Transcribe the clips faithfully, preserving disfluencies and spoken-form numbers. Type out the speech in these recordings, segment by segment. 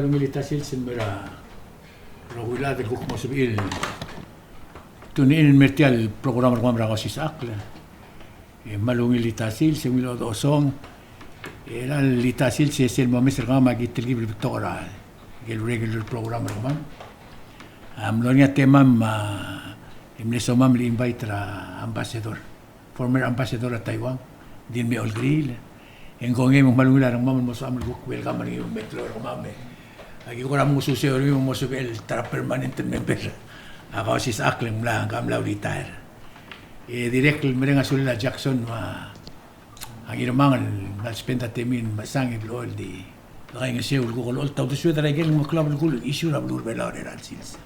Ungil el tia el sils el mo er a rokui el chad el kuk mo sebechir el tune in el mer tia el program er kemam er a Kausisechakl. E kmal ungil el tia el sils, e ungil el chodechosong. E chelecha el tia el sils e sel mo mes er kemam a ki telkib el betok er a ikel regular program er kemam. A mlo er ngii a temam, a, e mle somam el invite er a ambassador, former ambassador er a Taiwan, di el me olkeriil. E ng kongei me ng kmal ungil a rengmam el mo soam el kuk welcome er ngii me klou er kemam e. Aki kora mo ngosuaseu er ngii me ng mo sebechel ta er a permanent member er a Kausisechakl e ng mla, ng mla retire. E dirrek el mereng a sulel a Jackson me a Ngirmang el mla spend a temir el mechesang el blechoel di kaingeseu el kuk olecholt a uldesued er a ikel ng meklou a belkul el issue er a beluu er a Belau er a chelecha el sils.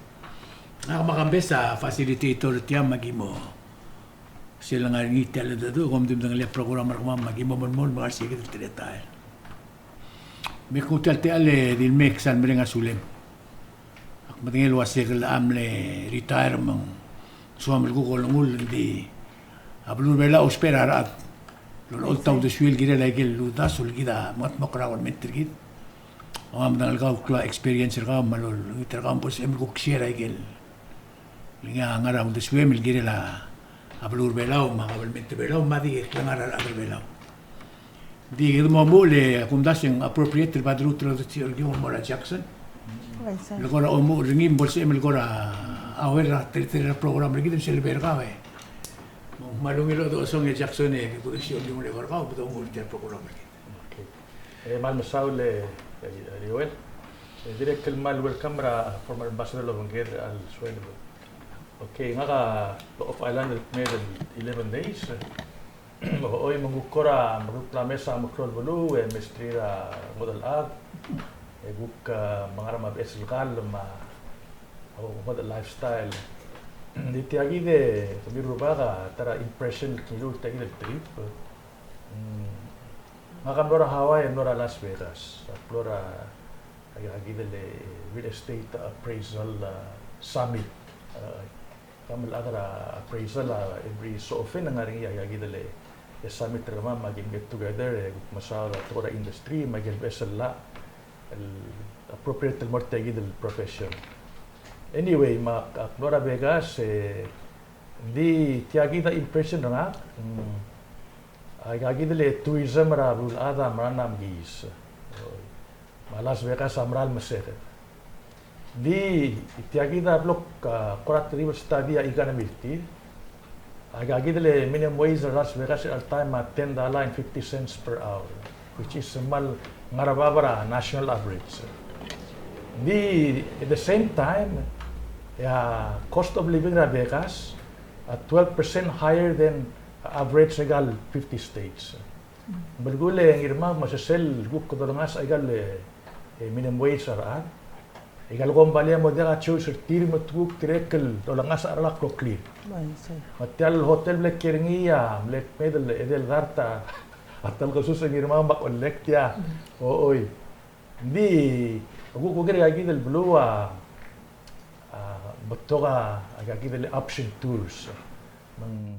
Ngak me a Kambes a facilitator er tiang me aki mo sel ngar er ngii tia el cheldecheduch, kom di medengelii a program er kemam me aki mo melemolem el ngar er sei kid el teletael. Me kuk tia el techall e di le mekesai el mereng a sulem. Ak medengei el ua se ke locha mle retire me ng soam el kuk olengull, ng di a beluu er a Belau a ousbech er a rechad el olecholt a uldesuir el kirel a ikel uldasu el kid a mengetmokl er a government er kid. Ak medengei el kau el klou a experience er kau me a lolengit er kau me bo lsebechem el kuk share a ikel ngii a ngar er a uldesuem el kirel a beluu er a Belau me a kabelment er a Belau me a di klengar er a rechad er a Belau. Di kede mo omuchel e a kumdasu e ng appropriate el bad ruut el uldesuir el ki mo mo er a Jackson. Uaisei. Le kora omuchel er ngii me bo lsebechem el kora aware er a teletelel a program er kid me sel lebo er kau e. Me ng kmal ungil el chodechosong e Jackson e kede uldesuir el ki mo er kau me kede omuchel er tia el program er kid. Okay. E kmal mesaul e, e, Joel. E dirrek el kmal welcome er a former ambassador el obengkel er a sueleb. Okay, ngak a off island el kmeed el eleven days. Oi, me ng kuk kora, me kuk mla mesa meklou el beluu, e mesterir a ngodech el chad. E kuk, a, me ngar er a beches el kall me a, o, ngodech el lifestyle. Ng di tia kid e, kemiu el rubak a ta er a impression el kngiluu er tia kid el trip. Mm, ngak a mlo er a Hawaii, mlo er a Las Vegas. A mlo er a, a, a kid el, e, real estate appraisal, a, summit. A, kemam el chad er a appraisal a every so often ng ngar er ngii a, a kid el, e, summit er kemam me aki get together, e, kuk mesaod a tekoi er a industry me a ikel beches el llach el appropriate el mo er tia kid el profession. Anyway, me ak, ak mlo er a Vegas, e, ng di tia kid a impression er ngak, mm, a, a kid el tourism er a beluulechad a mera el mekiis. Me a Las Vegas a mera el meseked. Di tia kid a blo, a, kora triple study a economy er tir. A, a kid el minimum wage er a Las Vegas er a chelecha el taem a ten dollar and fifty cents per hour, which is kmal ngar er a bab er a national average. Di at the same time, a cost of living er a Vegas a twelve percent higher than average er a ikal fifty states. Belkul e Ngirmang me se sel kuk dolengasech a ikal, e, minimum wage er a rechad. Ikal kombalii a mo diak a choice er tir me te kuk dirrek el dolengasech a cheral a kloklir. Bai, sei. Me tia el hotel el mle kiei er ngii a mle kmeed el edei el dart a ta el kesus e Ngirmang me a collect tia. Mm. Ochoi. Ng di kuk oker er a ikakid el beluu a, a, betok a ikakid el option tours. Me ng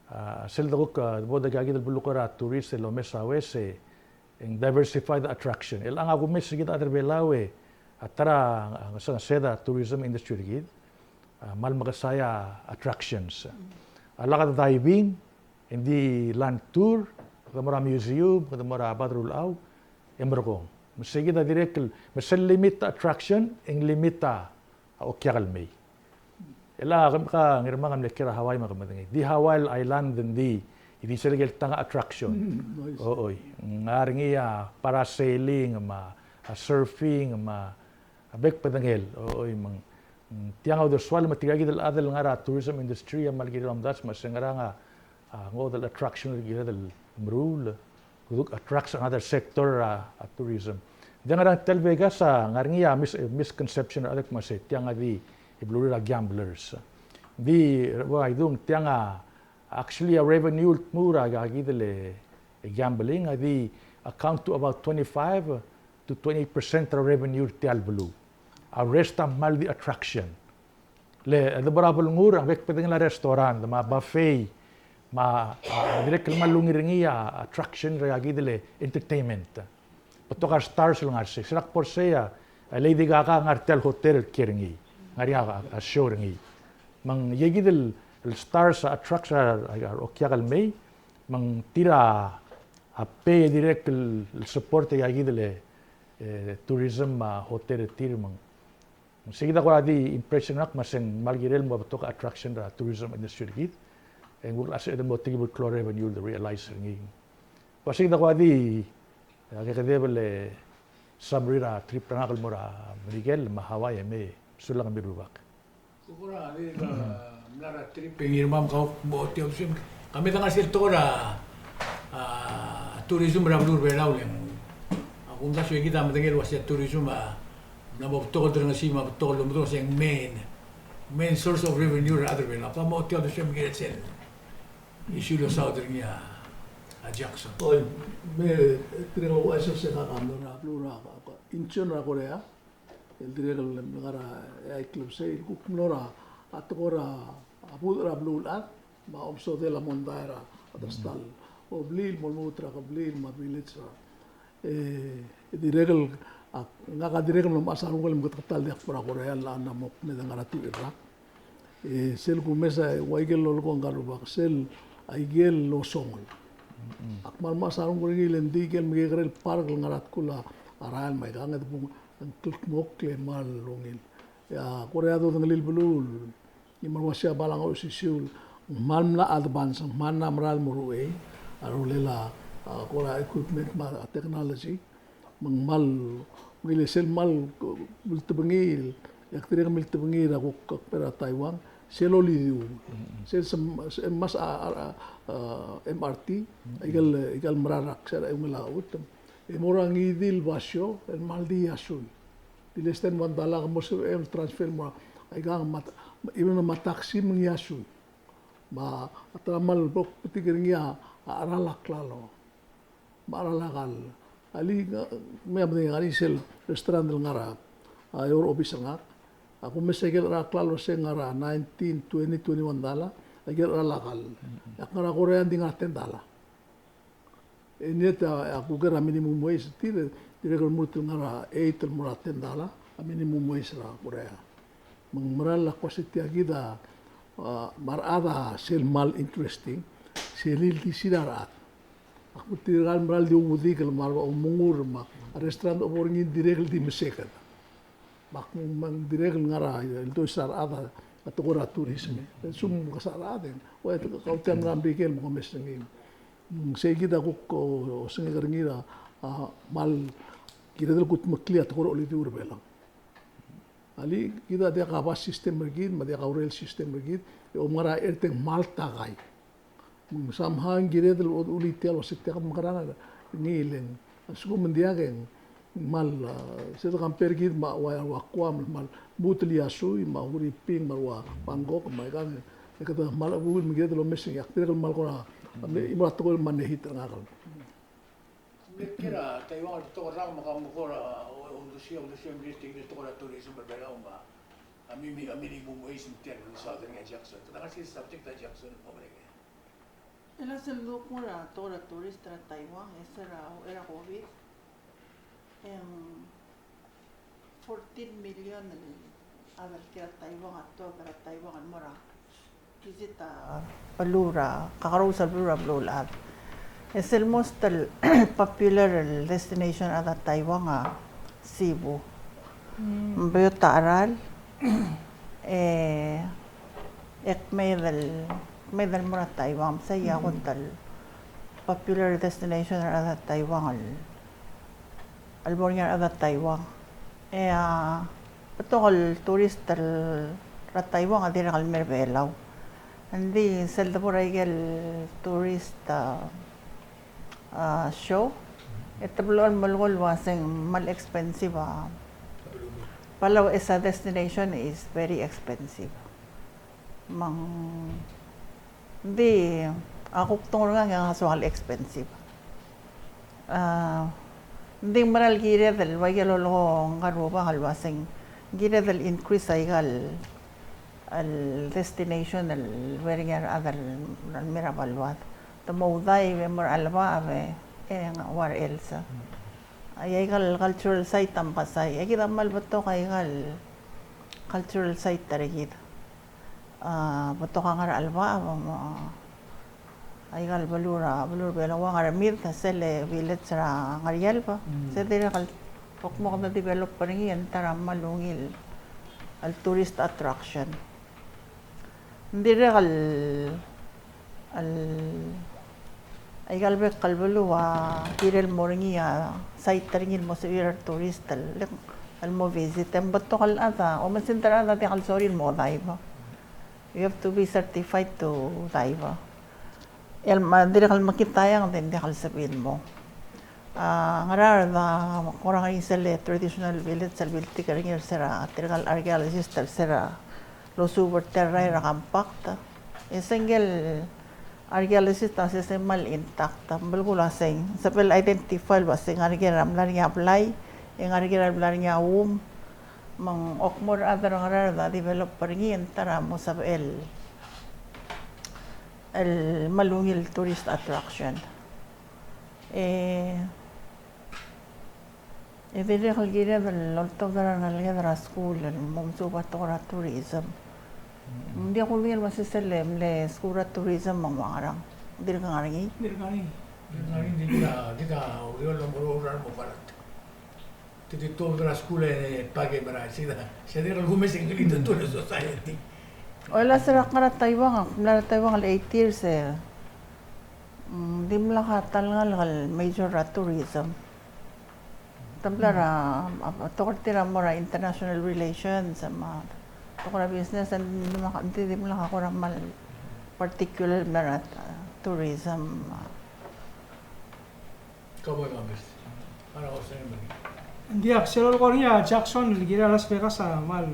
A, sel dekuk, a, bo de ikakid el beluu el kora tourist el omes a ues e ng diversify the attraction. Chelechang a kumes er kid a rechad er a Belau e a ta er a, a, ngesengesed a tourism industry er kid a kmal mekesai a attractions. A lak de diving, e ng di land tour, kede mo er a museum, kede mo er a Bab er a Ulechau, e merekong. Me sei kid a dirrek el, me sel limit a attraction, e ng limit a a okiak el mei. Chelechang a kemiu, Ngirmang, a mle kiei er a Hawaii me ke medengei. Di Hawaii el island, ng di, di sel ikel tang a attraction. Mm, nice. Ochoi. Ng ngar er ngii a parasailing, me a surfing, me a bek el bedengel. Ochoi, me ng, mm, tiang a uldesual me tirkakid el chad el ngar er a tourism industry a kmal kirel omdasu me se ngerang a, a ngodech el attraction el kired el meruul, kede kuk attract another sector er a, a tourism. Ng di ngerang tia el Vegas a ngar er ngii a mis-, misconception er a chad el kmo se tiang a di belurir a gamblers. Ng di, ua, idung, tiang a actually a revenue el tmuu er a ikakid el, e, gambling a di account to about twenty-five to twenty percent er a revenue er tia el beluu. A rest a kmal di attraction. Le, e, de bo er a belengur, a bek el bedengel a restaurant, me a buffet, me a, a, dirrek el kmal ungil er ngii a attraction er a ikakid el entertainment. Betok a stars el ngar er sei. Se er a kbo er sei a, A Lady Gaga a ngar tia el hotel el kiei er ngii, ngar er ngii a, a show er ngii. Me ng ikakid el, el stars, a attraction er a, a, a Okiak el mei, me ng tir a, a pay e dirrek el, el support er aikakid el, e, tourism me a hotel er tir me ng. Sei kid a kora di impression er ngak me se ng kmal kirel el mo betok a attraction er a tourism industry er kid. E ng kuk a sebeched el mo tekib el klou el revenue el realize er ngii. Ua sei kid a kora di, a, kekedeb el, e, summary er a trip er ngak el mo er a Merikel me a Hawaii e mei, sulang me rubak. Kora di, a, mla er a trip e ngii me kau mo tia obsem. Kemam a ngar sel tekoi er a, a, tourism er a beluu er a Belau le ng. A kumdasu e kid a medengei el ua se a tourism a mla mo betok el derengesii me a betok el omdung se ng main, main source of revenue er a rechad er a Belau. Kau mo tia obsem kirel sel issue el losaod er ngii a, a Jackson. Oi, me, e, tirke el uaisei se kak a mlo er a beluu er a, a, a, Incheon er a Korea. El dirrek el ngar er a, e, a klebesei, el kuk mlo er a, a tekoi er a, a, budech er a beluulechad, me a omesodel a mondai er a, a, ta er a ta el, o, blil el mo lmuut er a kebliil, me a village er a. E, e dirrek el, a, ngak a dirrek el mlo mechas a renguk el meketeket el diak bo er a Korea el, a, ng mo kmeed el ngar er a tibir er a. E, sel kumes a ua ikel lolekoi ngka el rubak, sel a ikel losongel. Ak kmal mechas a renguk er ngii le ng di ikel mekekerei el park el ngar er a tkul a rael me aikang e de bung ng kldmokl e kmal ungil. E a Korea a dodengelii el beluu, e me a ua sei a balang a osisiu, ng kmal mla advance, ng kmal mla mera el mo er uchei, a rolel a, a, kora equipment me a technology. Me ng kmal, ungil e sel kmal, ko, miltebengiil, e ak dirrek el miltebengiil er a kuk, kuk ber a Taiwan, sel olidiuul. Sel sem, sem mas a, a, a, M R T, ikel, ikel mera el rak, sel a ungil a chutem. E mo er a ngii di el basio, el kmal di iasui. Di less than one dollar, ke mo sebechem el transfer mo er a, aikang me a, even me a taxi me ng iasui. Me a ta er a kmal bo kbetik er ngii a, a cheral a klalo. Me a cheral a kall. Alii, me a medengei, ngar er ngii sel restaurant el ngar er a, a, eou er a obis er ngak. A kumes a ikel cheral a klalo se ngar er a nineteen, twenty, twenty-one dollar, a ikel cheral a kall. E ak ngar er a Korea ng di ngar er a ten dollar. E ng di a, a kuk er a minimum wage er tir, dirrek el lmuut el ngar er a eight el mo er a ten dollar, a minimum wage er a Korea. Me ng mera el kuk se tia kid a, a, me a rechad a sel kmal interesting, sel ildisir a rechad. Ak kuk tirka el mera el di ouedikel me a omengur me a restaurant a obo er ngii ng dirrek el di meseked. Me ak mo, me ng dirrek el ngar er a, el dois er a rechad a tekoi er a tourism. E sum kesa rechad e, ua, kau tia el mera el Merikel me kom mes er ngii. Mm, sei kid a kuk, o, osengek er ngii er a, a, kmal kired el kudmeklii a tekoi er a olidiuul er a Belau. Alii, kid a diak a bus system er kid, me a diak a rail system er kid, e omngar er a chelsel e ng kmal takai. Me ng somehow ng kired el ulii tia el ua se tia kid mekerang er ngii le ng. A lsekum ng diak e ng kmal, a, se de compare kid me a ua, ua Guam el kmal lmuut el iasui, me a Huriping, me a ua Bangkok, me aikang, e kede kmal chebuul me kired el omes er ngii, ak dirrek el kmal kora, a, me, e mo er a tekoi el kmal mekngit er ngak el. Me kiei er a Taiwan el betok el rang me kau mo kora, o, uldesuir, uldesuir, me kiei er a tekoi er a tourism er a Belau me a, a mi, mi, a minimum wage me tia el losaod er ngii a Jackson. Kede ngar er sel subject a Jackson, mo merek. E a sel luk mo er a tekoi er a tourist er a Taiwan, e se er a, er a COVID. Em, fourteen million el chad el kiei er a Taiwan, a tuobed er a Taiwan el mo er a visit a beluu er a, kakerous el beluu er a beluulechad. E sel most el popular el destination er a Taiwan a Sibu. Mm. Ng beot a cheral, e, e kmeed el, kmeed el mo er a Taiwan, me sei a kot el popular destination er a Taiwan el el bo er ngii a rechad er a Taiwan. E a betok el tourist er a Taiwan a dirrek el mei er a Belau. Ng di sel debo er a ikel tourist, a, a, show, e te blechoel el melekoi el ua se ng kmal expensive a. Palau as a destination is very expensive. Me ng di, a kuk tong er ngak e ng soal expensive. A, ng di ng mera el kired el ua ikel lolekoi ngka el rubak el ua se ng kired el increase a ikal, el destination el ua er ngii a rechad el mei er a beluad. Te mo dive, e mo er a chelebacheb, e ng what else. Aika el cultural site a mekesai. E kid a kmal betok aika el cultural site er kid. A, betok a ngar er a chelebacheb, a, aika el beluu er a, beluu er a Belau a ngar er a mid, sel village er a Ngerielb. Mm. Se dirrek el, kuk mo kede develop er ngii e ng ta er a kmal ungil el tourist attraction. Ng dirrek el, el, aika el bek el beluu a kirel mo er ngii a site er ngii el mo sebechir a retourist el, el mo visit. E ng betok el chad a, oumesingd el chad a diak el sorir el mo dive. You have to be certified to dive. El ma, dirrek el mekngit a eanged e ng diak el sebechir el mo. A, Ngaraard a kora ngar er ngii sel traditional village el biltik er ngii er se er a, tirka el archaeologist er se er a losuub er tia el rael er a compact. E se ngike el archaeologist a se, se kmal intact, belkul a se ng sebechel identify el ua se ng ngar er ker a mla er ngii a blai, e ng ngar er ker a mla er ngii a um, me ng kuk mo er a chad er a Ngaraard a develop er ngii e ng ta er a mo sebechel el, el kmal ungil tourist attraction. E, e dirrek el kired el oltobed er a rengeleked er a skuul el mo mesuub a tekoi er a tourism. Mm. Ng diak kudengei el ua se sel mle skuul er a tourism me ng ua ngerang. Dirk ngar er ngii. Dirk ngar er ngii. Dirk ngar er ngii, ng di kid a, kid a uriul el mo oureor el mo palat. Te di tuobed er a skuul e pakem er a, se di, se di el kumes e ng di tuobed er a society. Oilasech er a kngar er a Taiwan, ak mla er a Taiwan el eight years e, mm, dimlak a ta el ngalek el major er a tourism. Te mla er a, a, a tekoi er tir a mo er a international relations, me a tekoi er a business, e ng dimlak, ng di, dimlak a kora kmal particular el mla er a, a, tourism, a. Cowboy Mames. Ng diak, sel lolekoi er ngii a Jackson el kirel a Las Vegas a kmal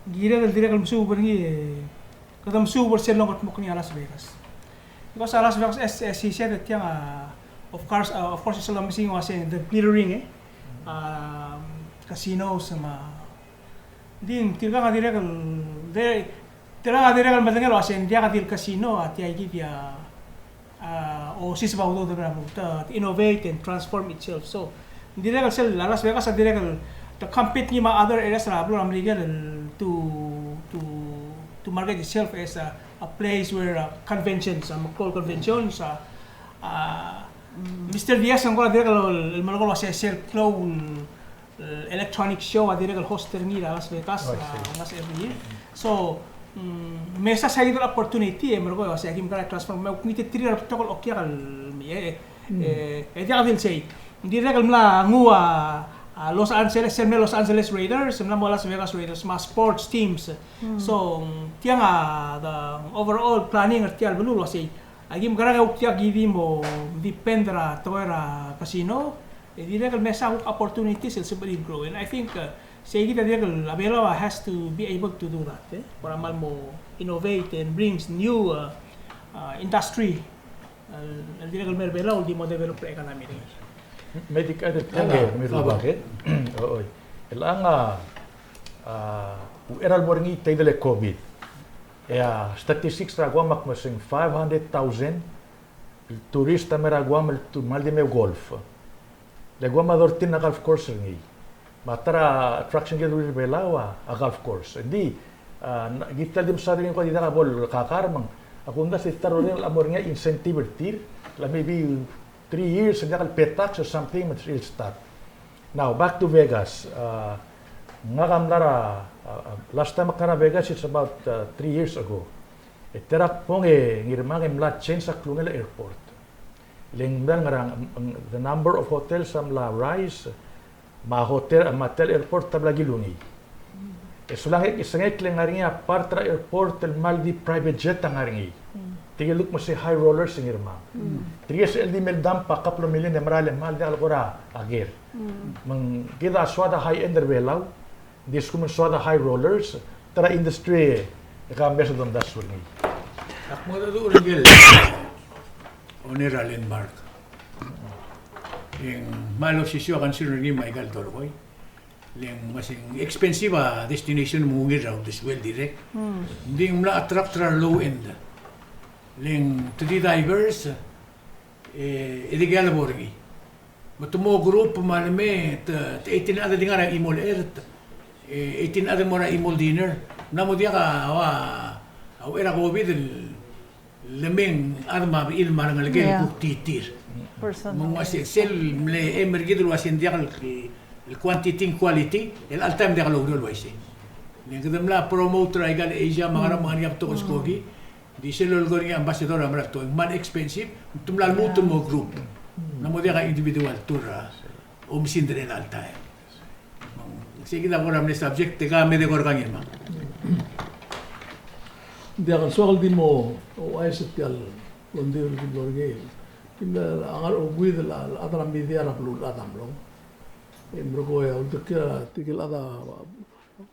kired el dirrek el mesuub er ngii, e kede mesuub er sel longedmokl er ngii a Las Vegas. Because a Las Vegas, as, as he said, tiang a, of course, a, of course, sel lomes er ngii a ua se ng the glittering, e. A, casinos me a Ng di, tirkang a dirrek el, de, tirkang a dirrek el medengei el ua se ng diak di el casino a tia kid a, a, osiseb a udoud er a beluu, to innovate and transform itself. So, ng dirrek el sel, a Las Vegas a dirrek el, to compete ngii me a other areas er a beluu er a Merikel el to, to, to market itself as a, a place where, uh, conventions, a, meklou el conventions, a, a, Mister Diaz a ng kora dirrek el, el melekoi el ua se sel klou el, eh, electronic show a dirrek el host er ngii er a Las Vegas, oh, I see, a, almost every year. So, mm, mesa se a idol opportunity, e melekoi el ua se aki mkera transform, me kuk ngii di tir a rebetok el okiak el mei, e, e, e diak di el sei. Dirrek el mla nguu a, a Los Angeles, sel mle Los Angeles Raiders, mla mo Las Vegas Raiders, me a sports teams. So, mm, tiang a, the overall planning er tia el beluu el ua sei. Aki mkera e kuk diak ki di mo depend er a tekoi er a casino, e dirrek el mesa kuk opportunities el sebechir el grow. And I think, uh, sei kid a dirrek el, a Belau has to be able to do that, e? Kora kmal mo innovate and brings new, uh, uh, industry, el, el dirrek el mei er a Belau el di mo develop er a economy er ngii. Me di kede tiang e, me rubak, e? Oi. El ang a, a, uchei er a lebo er ngii tia el COVID. E a statistics er a Guam a kmo se ng five hundred thousand el tourist a mei er a Guam el tu-, kmal di mei golf. Le Guam a thirteen a golf course er ngii. Me a ta er a attraction er kid el uriul er a Belau a, a golf course. Ng di, a, ng, kid el di mesaod er ngii e kuk di diak bo el kakar me ng, a kumdasu e di ta er a rolel a mo er ngii a incentive er tir, el maybe three years, ng diak el pay tax or something, me ng start. Now, back to Vegas. Uh, ngak a mla er a, uh, uh, last time ak mla er a Vegas, it's about, uh, three years ago. E te er a kbong e Ngirmang e mla change a klungel a airport. Le ng mla ngerang, mm, the number of hotels a mla rise, me a hotel, me a tia el airport a bla kilungii. E sulang e, e sengek le ngar er ngii a part er a airport el kmal di private jet a ngar er ngii. Tirke el kmo se high rollers er Ngirmang. Tirke el di mle dump a couple of million e mera el kmal diak el kora ker. Me ng kid a soad a high end er a Belau, ng di lsekum ng soad a high rollers, ta er a industry e ke mesa domdasu er ngii. Ak mo dedu er ngii el owner er a Landmark. E ng kmal osisiu a concern er ngii me aika el dolekoi. Le ng ua se ng expensive a destination me ng ungil er a uldesuel dirrek. Ng di ng mla attract er a low end. Le ng te di diverse, e, e dikea lebo er ngii. Me te mo group me a leme, te, te eighteen el chad el di ngar er a chimo el chert, e, eighteen el chad el mo er a chimo el dinner. Ng mla mo diak a, a, a uchei er a COVID el leme ng chad me a bechil me a rengelekel el kuk di tir. Me ng uaisei, sel mle aim er kid el uaisei ng diak el, el quantity, quality, el chelecha el taem ng diak loureor el uaisei. Ng kede mla promote er a ikal Asia me a ngar er a, me a ngar er ngii a betok el skoki. Di sel lolekoi er ngii a ambassador a mera el tekoi, ng kmal expensive, te mla lmuut el mo group. Ng mla mo diak a individual tour a oumesingd er chelecha el taem. Sei kid a kora mle subject, e ka me de kora kangei me. Ng diak el soak el di mo ouchais er tia el longdibel el ki mlo er ngii. Kim ngar er a okeuid el chad er a media er a beluulechad a mlong. E merekong e a uldekial a tirke el chad a,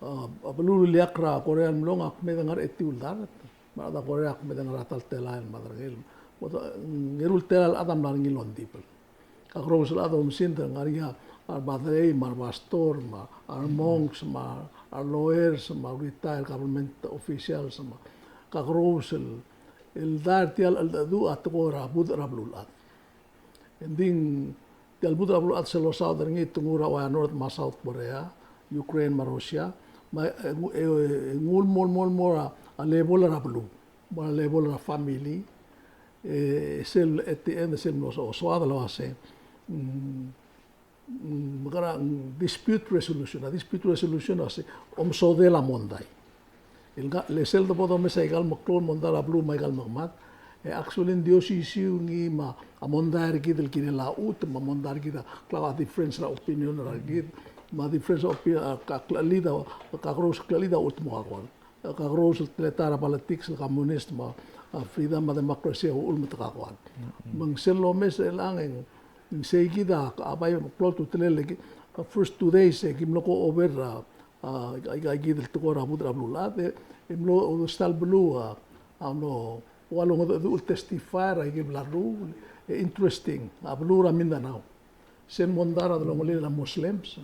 a, a beluulechad er a Korea el mlong a kmeed el ngar er a etiu el dart. Me a rechad er a Korea a kmeed el ngar er a ta el telael me a derengel. Ng eru el telael el chad a mla er ngii el longdibel. Kakerous el chad a oumesingd, ng ngar er ngii a rebaderei, me a rebastor, me a remonks, me a relawyers, me a retired government officials, me a kakerous el, el dart er tia el cheldecheduch a tekoi er a budech er a beluulechad. Engdi tia el budech er a beluulechad sel losaod er ngii te nguu er a ua North me a South Korea, Ukraine me a Russia, me e, e, e nguu el mo, mo, mo er a level er a beluu, mo er a level er a family, e sel at the end, sel mlo so, soad el uase, mm, mm, me kora, mm, dispute resolution, a dispute resolution a se, omesodel a mondai. El ngar, le sel debo domes a ikal meklou el mondai er a beluu me a ikal mekemad, e actually ng di osisiu ngii me a mondai er kid el kirel a chutem, me a mondai er kid a klou a difference er a opinion er kid, me a difference er a opi-, a, ka, klechelid a, kakerous el klechelid a uchul me te mo kakoad. Kakerous el teletael er a politics el communist me a, a, freedom me a democracy a uchul me te kakoad. Me ng sel lomes er chelechang e ng sei kid a, a bai klou a ultutelel e ki, a first two days e ki mlo ko over er a, a, a, a, kid el tekoi er a budech er a beluulechad, e, e mlo, a, stal beluu a, a mlo, ua longedecheduch el testify er a ikel bla leruul, e interesting, a beluu er a Mindanao. Sel mondai er a delongelir a Muslims,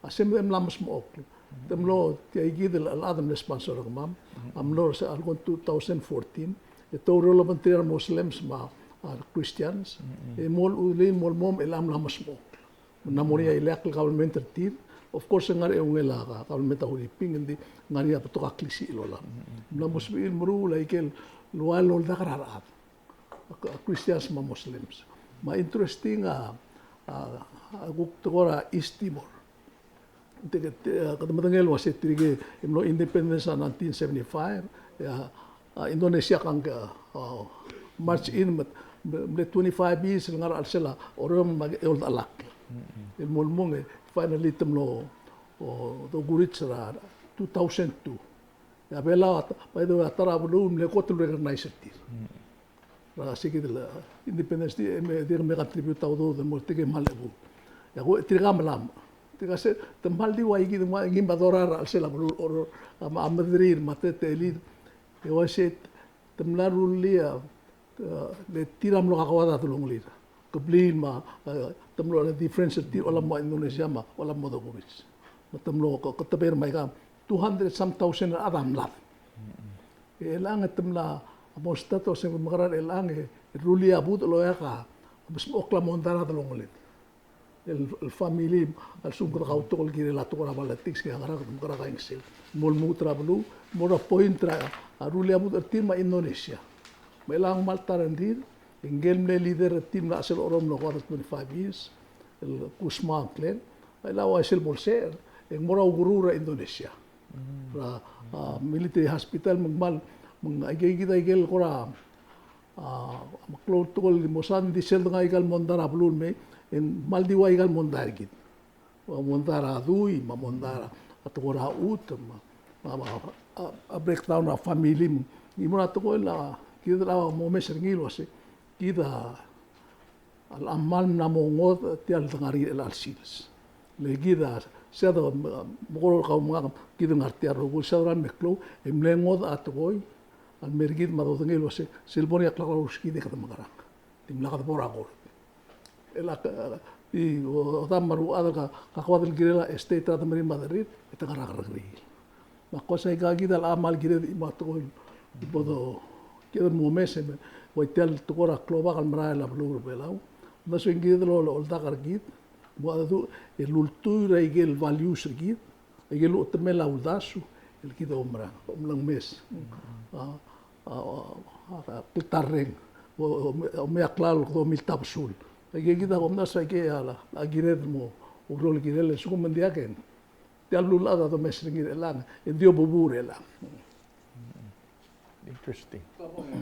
a se me de mla mesmechokl. Te mlo tia kid el chad el mle sponsor er kemam a mlo er se el kmo two thousand fourteen, e te oureor el obengterir a Muslims me a, a, Christians, e mo el uleil mo el mo, e a mla mesmechokl. Me ng mo er ngii a ileakl el government er tir, of course, ng ngar er a eungel a government a Huriping, engdi ng ngar er ngii a betok a klisichel el olam. Ng mla mo sebechir el meruul a ikel ua loldak er a rechad. A Christians me a Muslims. Me a interesting a, a, a kuk tekoi er a East Timor. Te, te, kede medengei el uase tirke el mlo independence er a nineteen seventy-five, e a, a Indonesia a kang, a, march in, me, me, mle twenty-five years el ngar er a chelsel a Oreor me a Eouldachellack. El mo el mong e finally te mlo, o, dokurits er a two thousand two. E a Belau, by the way, a ta er a beluu el mle kot el recognize er tir. Er a se kid el, uh, Independence Day, e me, dirk me contribute a udoud el mo tirke el kmal chebuul. E a kuk tirka a melamech. Tirka se, te kmal di ua ikid me a ngii me a dorael er a chelsel a beluu er a Oreor, a, a mederir me a teletelir. E uaisei, te mla rullii a, uh, le tir a mlo kakoad a delongelir. Kebliil me a, uh, te mlo er a difference er tir, olam mo Indonesia me a, olam mo dokurits. Me te mlo ko, ko teber me aika, two hundred some thousand el chad a mlad. E chelechang e te mla, a mo start a se mekerang er chelechang e rullii a budech el oeak a mesmechokl a mondai er a delongeled. El, el family a lsekum kede kautok el kirel a tekoi er a politics, ke a ngerang, kede mekerang a kaingeseu. Mo lmuut er a beluu, mo er a point er a, a rullii a budech er tir me a Indonesia. Me chelechang me a le ta er a rengrir, e ngike el mle leader er tir el mla er a chelsel a Oreor el mlo ko er a twenty-five years, el Gusma ngklel, a chelechang a uaisei el mo lsecher, e ng mo er a ukeruul er a Indonesia. Er a, a, military hospital, me ng kmal, me ng aike, aike kid a ikel kora, a, meklou el tekoi el di mo saod, ng di sel dengai aika el mondai er a beluu el mei, e ng kmal di ua aika el mondai er kid. Ua mondai er a dui, me a mondai er a tekoi er a chutem, me a, me a, a, a breakdown er a family, me ng di mo er a tekoi el, a, kid a mo omes er ngii el uase, kid a, a locha kmal mla mo ngodech tia el dengar er ngii er chelecha el sils. Le kid a, se a de, me, me kora kau me ngak, kid el ngar tia el rokui, se a dorael me klou, e mle ngodech a tekoi, a lmei er kid me a dodengei el uase, sel bo er ngii a klakerous er kid e kede mekerang. Dimlak de bo er a kort. Chelechang, e, di, o, odam me a rechad el ka, kakoad el kirel a estate er a demerir me a derrir, e te ngar er a kerrekeriil. Me a ko se aika kid a locha kmal kired el chimo a tekoi el bo do, kired el mo omes e me, ua tia el tekoi er a klobak el merael a beluu er a Belau. Ng soak el kired el oldak er kid, Mo a du el ultuil er a ikel values er kid, ikel uchetemel a uldasu el kid a omerang, omerang mes. A, a, a, a kltarreng, o, o, o me a klalo el kede omiltabesul. Aike kid a kumdasu aike a, a kired el mo oureor el kirel, e lsekum ng diak e ng tia el beluulechad a domes er ngii er chelechang, e ng di obubu er chelechang. Interesting. Ng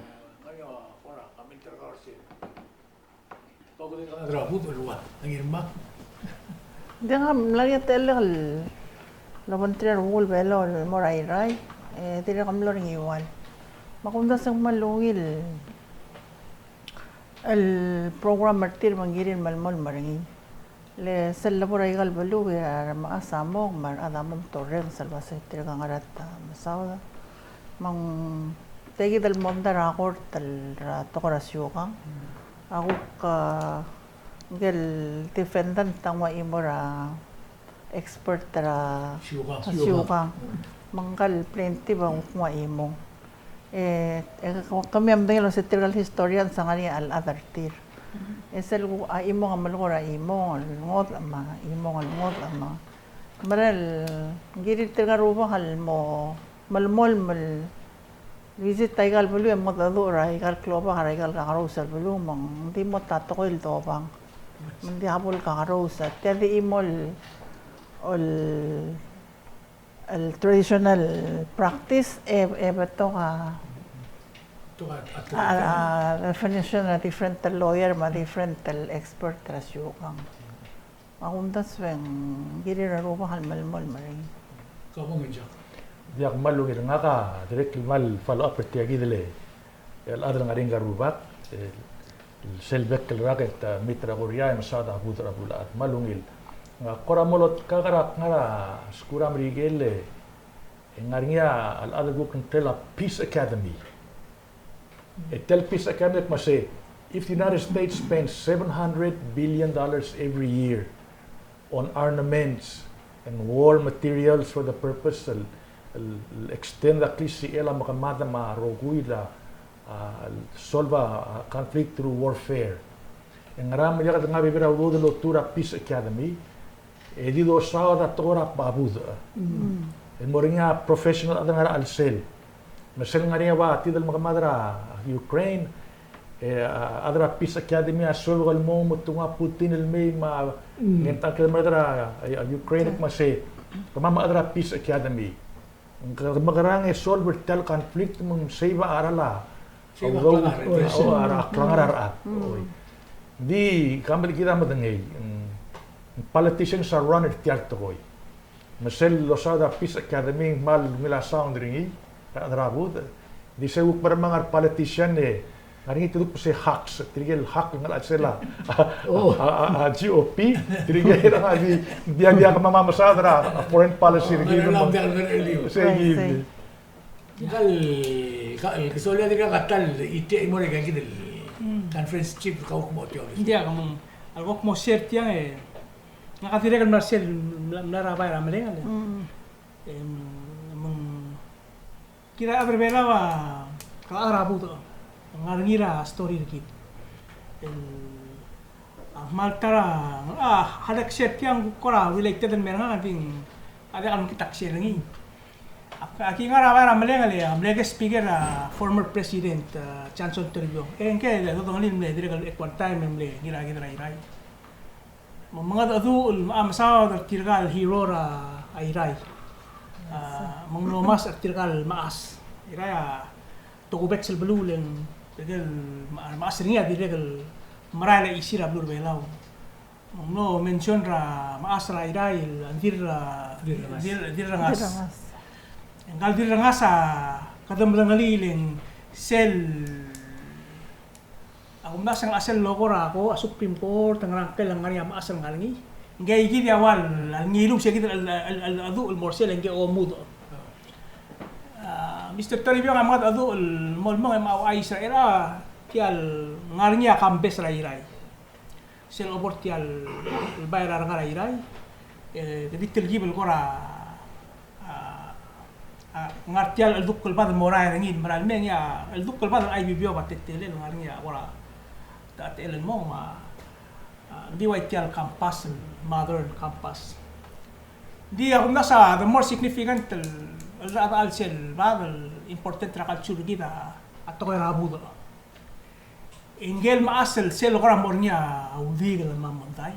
di ng mla er ngii a techellek el obengterir a rokui el Belau el mo er a Irrai, e dirrek el mlo er a Ngiwal. Me a kumdasu e ng kmal ungil el program er tir me ng kirir el melemolem er ngii. Le sel lebo er aika el beluu e a remechas a mong me a rechad a mo torrenges el uasei tirka a ngar er a ta mesaod. Me ng tia kid el mondai er a kort el er a tekoi er a siukang. A kuk, a, ngike el defendant a nguu a chimo er a expert er a siukang. Siukang. Me ngka el plaintiff a kuk nguu a chimo. E, e, kemiu a medengei el uasei tirka el historians a ngar er ngii a chelechad er tir. E sel kuk a chimong a melekoi er a chimong el ngodech me a chimong el ngodech me a. Mera el ng kirir tirka el rubak el mo melemolem el visit aika el beluu e mengedecheduch er aika el klobak er aika el kakerous el beluu me ng di mo ta tekoi el dobang. Me ng diak bo el kakerous, a tia di chimo el, el el traditional practice e, e betok a, a, a definition er a different lawyer me a different expert er a siukang. Me a kumdasu e ng kirir a rubak el melemolem er ngii. Diak, kmal ungil. Ngak a dirrek el kmal follow up er tia kid el, el chad el ngar er ngii a rubak, el sel bek el rak e te meet er a Korea e mesaod a budech er a bulachad, kmal ungil. Ng kora mo lotkak er a kngar er a skuul er a Merikel e ng ngar er ngii a chad el kuk ngklel a Peace Academy. E tia el Peace Academy a kmo sei, if the United States spends seven hundred billion dollars every year on armaments and war materials for the purpose el, el, el extend a klisichel a mekemad me a rokui el, a, a, solve a, a conflict through warfare. E ngera me diak de ngak a bebil er a udoud el lotuu er a Peace Academy, e di dosaod a tekoi er a budech. Mm. E mo er ngii a professional a chad el ngar er a chelsel. Me sel ngar er ngii a ua tia el mekemad er a Ukraine, e a chad er a Peace Academy a suebek el mo me te nguu a Putin el mei me a, mm, ng ta el kmal merek er a, a, a Ukraine, yeah, me sei, kemam a chad er a Peace Academy. Ng mekerang e solve er tia el conflict me ng save a cheral a, save a udoud, klengar, o, a klengar a rechad. Mm. Oi. Di kmal kid a medengei, mm, politicians a run er tia el tekoi. Me sel losaod a Peace Academy, kmal ungil a sound er ngii, er a, er a budech. Di se kuk mermang a re politician e, ngar er ngii te kuk se hacks, tirke el hack el ngar er a chelsel a, a, a, a G O P, tirke el ngar er ngii, di, di a kemam a mesaod er a foreign policy er kid. Sei, sei. Ka el, ka el, ke solia dirrek a ta el, ite, mo er a ikakid el conference chief, kau kmo tia. Ng diak, me ng, a le kuk mo share tiang e, ngak a dirrek el mla share, mla, mla er a bai er a Meleng, e. Mm. Em, me ng, kid a chad er a Belau a, kede chad er a budech, ng ngar er ngii er a story er kid. El, a, kmal ta er a, a, a dirrek share tiang kuk kora related el mer ngak, a di ng, a diak el mekngit a share er ngii. Ak, aki ngar er a bai er a Meleng e, a mle guest speaker a former president, a, Johnson Toribiong. E ngke, e, dodengelii el mle dirrek el at one time, e mle ngar er a kid er a Irrai. Me ng mengedecheduch el, a, mesaod er tirka el hero er a, a, Irrai. A, me ng mlo mechas er tirka el mechas. Irrai a tokubets el beluu e le ng, tirke el me-, mechas er ngii a dirrek el merael a chisir a beluu er a Belau. Me ng mlo mention er a mechas er a Irrai el Dirr-, Dirrengas. Dirr-, Dirrengas. Dirrengas. Ngka el Dirrengas a kede medengelii e le ng sel A kumdasu e ng sel locha er a ko, a Supreme Court, ngerang, ngklel a ngar er ngii a mechas el ngar er ngii. Ngii kid a ua el ngiluu se kid el, el, el, el, el mo er sel ngii a omudech. A, Mister Toribiong a mengedecheduch el mo, mo, mo ouchais er a tia el ngar er ngii a Kambes er a Irrai. Sel obo er tia el bai er a rengar er a Irrai, e, te di telkib el kora, a, a, ngar tia el cheldukl el bad el mo er a er ngii, mera el mei ngii a cheldukl el bad el I B B O a teletelel, ngar er ngii a kora, ta, teletelel el mo, me a, Ng di ua tia el campus, el modern campus. Ng di a kumdasu a the more significant el, el, el sel bad el important er a culture er kid a tekoi er a budech. E ngike el mechas el sel kora mo er ngii a uldikel me a mondai,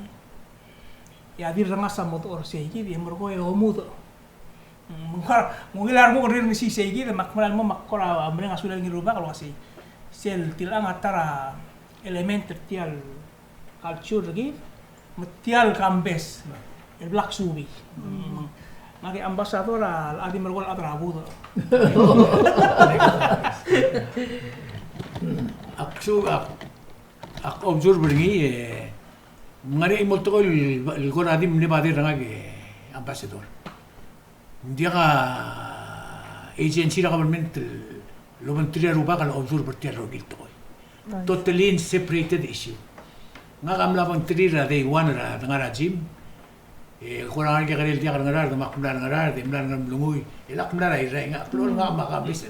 e a di rengasech a mo dechor er sei kid e merekong e omudech. Mm, ng kora, ng ungil a renguk el rirrengesii sei kid, me ak meral mo, me ak kora mereng a sulel ngii el rubak el uasei, sel tilechang a ta er a element er tia el culture er kid, me tia el kambes el blak subii. Mm. Ngak e ambassador a, a di merekong el chad er a budech. Ak su, ak, ak observe er ngii, e, ng ngar er ngii a chimo el tekoi el, el kora di mle bader er ngak e ambassador. Ng diak a agency er a government el obengterir a rubak el observe er tia el rokui el tekoi. Nice. Totally separated issue. Ngak a mla obengterir er a day one er a dengar er a gym. E kora ngar er ngii a kekerei el diak er a Ngaraard, me ak mla er a Ngaraard, e mla er a Ngeremlengui, e lak mla er a Irrai, ngak a klou el ngak me a kambes.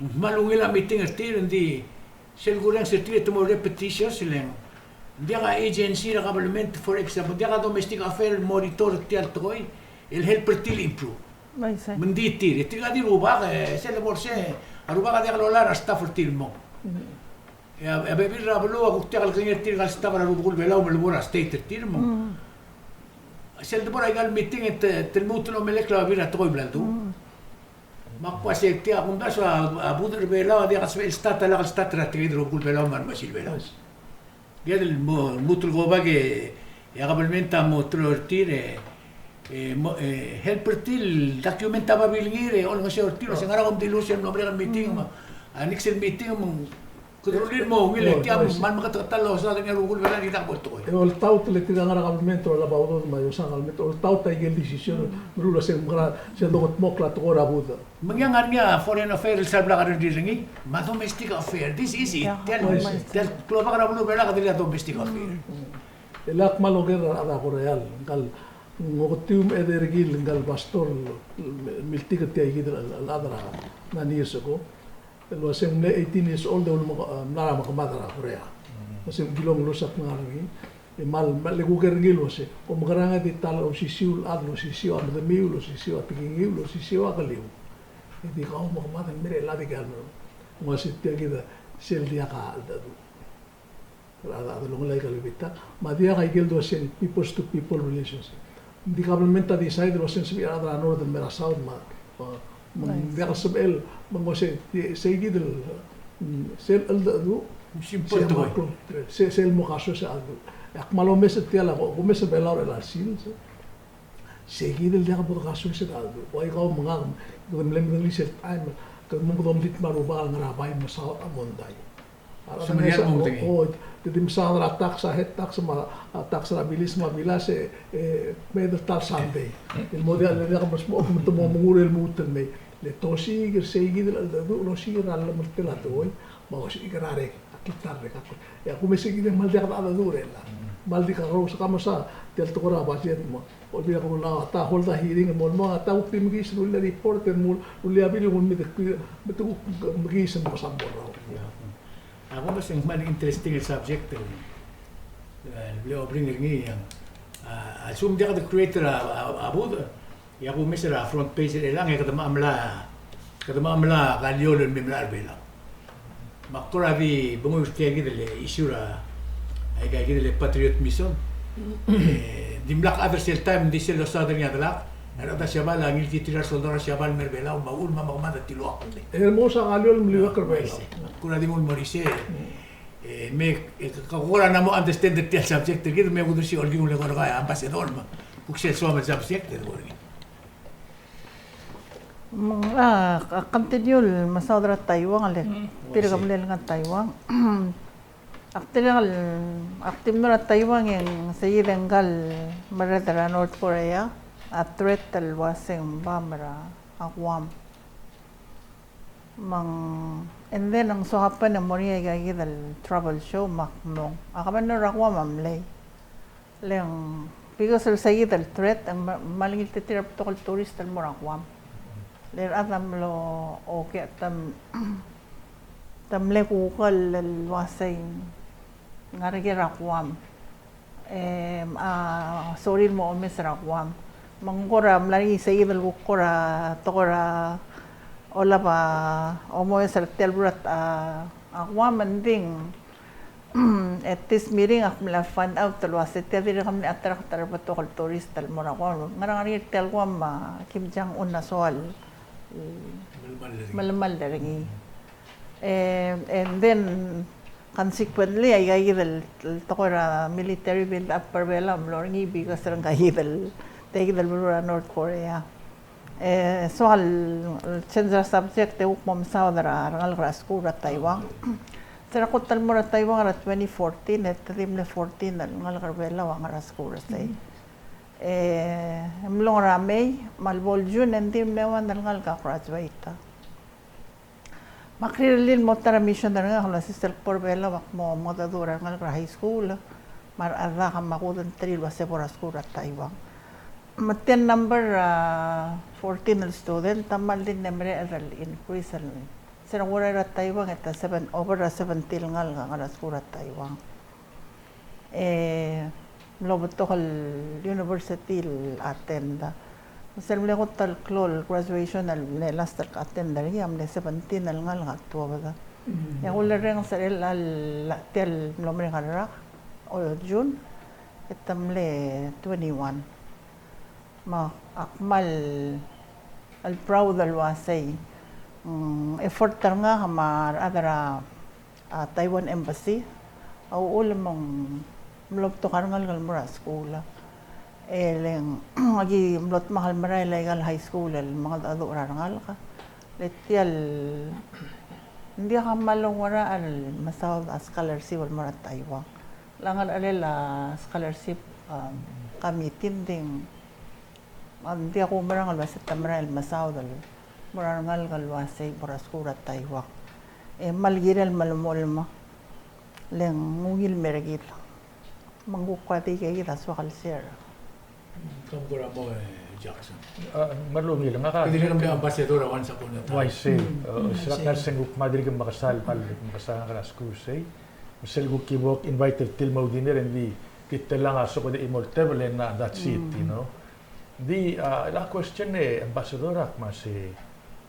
Ng kmal ungil a meeting er tir, ng di sel kurrenges er tir e te mo repetitious le ng diak a agency er a government, for example, diak a domestic affair el monitor er tia el tekoi el help er tir el improve. Uaisei. Me ng di tir, e tirka di rubak, e sel bo er sei, a rubak a diak lolai er a staff er tir el mong. Mm. E a, e a bebil er a beluu a kuk diak lekengei er tirka el staff er a rubekul Belau me le bo er a state er tir el mong. Mm. Sel debo er aika el meeting e te, te lmuut el omelekl a bebil er a tekoi el bla ledu. Mm. Me ak uasei tia, a kumdasu a, a budech er a Belau a diak el sebechel el start, a lak el start er a tekoi er a rubekul Belau me a remechesil Belau. Yes. Diak el mo, lmuut el go back e, e a kabelment a mo teloi er tir e, e, mo, e, help er tir el document a babilngir e olengeseu er tir, se ngera kom dilu sel mlo merek el meeting me a next el meeting me ng kede rullii el mo ungil e tia me ng kmal meketeketang el losaod er ngii a rubekul Belau e ng diak bo el tekoi. E oltaut le tirka el ngar er a kabelment el olab a udoud me a iosang a kabelment, oltaut a ikel decision, meruul a se ng mekera, sel dongetmokl a tekoi er a budech. Me ng ngar er ngii a foreign affair el sal blak a rengrir er ngii, me a domestic affair. This is it. Tia el, tia el klobak er a beluu er a Belau a kede dilu a domestic affair. E le ak kmal oker er a rechad er a Korea el ngka el, ng oketiu me a chad er kid el ngka el pastor el miltik er tia kid el chad er a nine years ago. El uasei ng mle eighteen years old e ulemek-, mla er a mekemad er a Korea. Uasei ng kilong el osisechakl el ngar er ngii. E kmal, kmal le kuker er ngii el uasei, kom mekerang e di ta el osisiu el chad el osisiu a medemiu, el osisiu a tekingiu, el osisiu a keliu. E di kau mekemad el mei er chelechang e di kau el mei. Ng uasei tia kid a sel diak a cheldecheduch er a, a delongelel aika el bitak, me a diak a ikel dua sel people to people relationship. Ng di kabelment a decide el uasei ng sebechir a rechad er a north el mei er a south me a, me ng diak el sebechel, me ng uasei, sei kid el, mm, sel cheldecheduch, sel mo kasoes a cheldecheduch. E ak kmal omes er tia el, ak omes er a Belau er chelecha el sils. Sei kid el diak bo dekasoes a cheldecheduch. Ua ikau me ngak, kede mle medengelii sel taem, kede mo kede omdit me a rubak el ngar er a bai me saod a mondai. A rechad a ngesang, o, te di mesaod er a tax, a head tax me a, a tax er a bilis me a bilas e, e, kmeed el ta el sandei. El mo diak, le diak bo lsmechokl me te mo mengureor el lmuut el mei. Le te osiik er sei kid el cheldecheduch, el osiik er a llemeltel a tekoi, me a osiik er a rek, a kltar rek a kuk. E a kumes e kid e kmal diak de cheldecheduch er chelechang. Kmal di kakerous, ka mesa tia el tekoi er a budget me Olbiil er a Kelulau a ta hold a hearing el mo, el mo, a ta kuk di mekiis el rullii a report el mo, rullii a bill el mo, me te kuk, me te kuk mekiis el mo sambor er a. A kumes e ng kmal interesting el subject el, el bla obring er ngii, a, a lsekum diak de create er a, a, a budech, e a kumes er a front page er chelechang e kede mla, kede mla kaliol el mei er a Belau. Me ak kora di benguiu er tia kid el issue er a, aika kid el patriotism. E, dimlak a chad er sel taem, ng di sel losaod er ngii a delak, a rechad er a Siabal a ngiltii tir a resoldau er a Siabal el mei er a Belau, me a uchul me a mekemad a tilua. E mo sa kaliol el meliuekl er a Belau. Kora di nguu el mo er isei. E, me, e, ka kora ng mo understand er tia el subject er kid, me kudesii olkingel e kora ka ambassador me kuk sel soam el subject e kora. Mm, a, a continue el mesaod er a Taiwan, le, mm, tirka mle ngar er a Taiwan. Ak dirrek el, ak di mlo er a Taiwan e ng sei kid e ngka el merreder er a North Korea a threat el uasei ng bomb er a Guam. Me ng, and then ng so happen e ng mo er ngii aika kid el travel show me ak mong. A governor er a Guam a mlei. Le ng, because el sei kid el threat, e ng ma-, kmal ngiltii tir a betok el tourist el mo er a Guam. Le rechad a mlo, okay, te m-, te mle kuk el uasei ng ngar er a Guam. E, a, sorir el mo omes er a Guam. Me ng kora mla er ngii sei el kuk kora tekoi er a olab a omes er tia el beluu er a, a Guam, me ng di at this meeting ak mla find out el uase tia dirrek el mle attract er a rebetok el tourist el mo er a Guam. Ngar er ngii er tia el Guam a Kim Jong Un a soal melemall er ngii. E, and then, consequently, aikakid el, el tekoi er a military build up er Belau a mlo er ngii because er ngkakid el, tia kid el beluu er a North Korea. E, soak el change er a subject e kuk mo mesaod er a rengalek er a skuul er a Taiwan. Se er a kot el mo er a Taiwan er a twenty fourteen, e te di mle fourteen el ngalek er Belau a ngar er a skuul er sei. E, mlo er a May, me a lebo el June, e ng di mle one el ngalek a graduate. Me ak rirellii el mo ta er a mission er ngak el uasei sel kbo er Belau ak mo mengedecheduch er a rengalek er a high school, me a rechad a kmal kudengei el uasei bo er a skuul er a Taiwan. Me tia el number, a, fourteen el student, a kmal di mle mereched el increase el. Se er a ureor er a Taiwan, e te seven, over a seventy el ngalek a ngar er a skuul er a Taiwan. E, mlo betok el university el attend. Me sel mle kot el klou el graduation el mle last el attend er ngii a mle seventeen el ngalek a tuobed. E a kulerrenges er a, a, tia el mlo merek a rak, o June, e te mle twenty-one. Me ak kmal el proud el uasei, mm, effort er ngak me a rechad er a a Taiwan Embassy a uchul me ng mlo betok a rengalek el mo er a skuul. E le ng aki mlo dmak el merael aika el high school el mengedecheduch er a rengalek. Le tia el, ng diak a kmal oungerachel el mesaod a scholarship el mo er a Taiwan. Le a ngerachel a scholarship, um, committee ng di ng Me ng diak kumerang el uasei te merael el mesaod el mo er a rengalek el uasei bo er a skuul er a Taiwan. E kmal kirel el melemolem, le ng ungil el mer kid. Me ng kuk ua di ikakid a soak el share. Kom kora mo, e, Jackson. A, me a ungil, ngak a. Kede dirrek el ambassador a once upon a time. Uaisei, e, sel kuk ngar sei ng kuk kmal dirrek el mekesai, kmal mekesai ngak er a skuul sei. Me sel kuk ki bo invite er tir el mo dinner e ng di ki telang a soak e di chimo el tebel e ng that's it, you know. Ng di, a, a question e, Ambassador, a kmo se,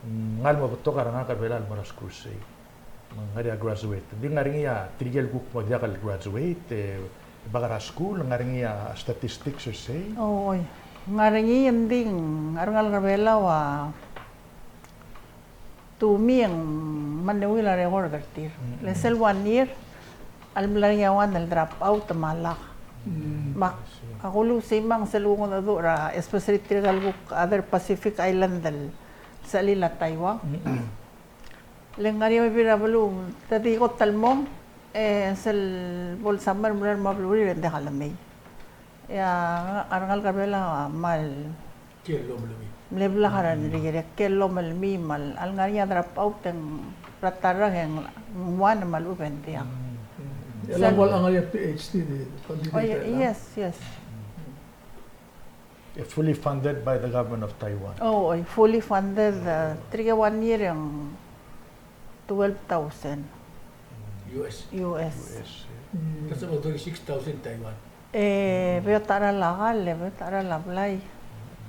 mm, ng ngar mo betok a rengalek er a Belau el mo er a skuul sei. Me ng ngar er ngii a graduate. Ng di ngar er ngii a tirke el kuk mo diak el graduate, e, bek er a skuul, ng ngar er ngii a statistics er sei? Oi. Ng ngar er ngii, ng di a rengalek er a Belau a to me ng mle ungil a record er tir. Le sel one year a le mla er ngii a one el drop out me a lak. Me a kulou sei me ng sel kungedecheduch er a, especially tirka el kuk other Pacific Island el sechelil a Taiwan. Le ng ngar er ngii a bebil er a beluu, te di kot el mong, e sel bo el summer el mla er a belurir e ng diak lemei. E a rengalek er a Belau a kmal kiei el omelmii. Mle blak er a rengrir e kiei el omelmii me a le ngar er ngii a drop out e ng er a ta er a reng e ng one me a lechub e ng diak. E a le bo el ngar er ngii a PhD di candidate. Yes, yes. E fully funded by the government of Taiwan. Oh, oi, fully funded, e, tirke one year e ng twelve thousand. U S. U S. U S, yeah. That's about thirty-six thousand Taiwan. E beot a cheral a kall, e beot a cheral a blai.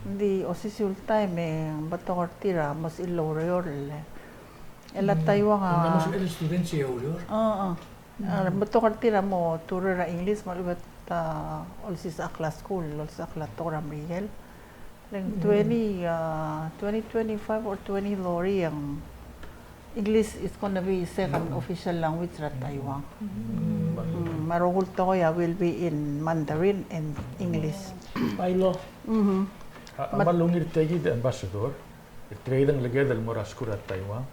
Ng di osisiu el taem e ng betok er tir a mo sebechir el oureor. E le a Taiwan a mo sebechir el students e oureor. A, a. A, ng betok er tir a mo tutor er a English me a lechub e te olsisechakl a skuul, olsisechakl a tekoi er a Merikel. Le ng twenty, a, twenty twenty-five or twenty thirty e ng English is gonna be second official language er a Taiwan. Mm, me a rokui el tekoi a will be in Mandarin and English. Bylaw. A, a kmal ungil er tia kid, Ambassador, e tirke el dengeleked el mo er a skuul er a Taiwan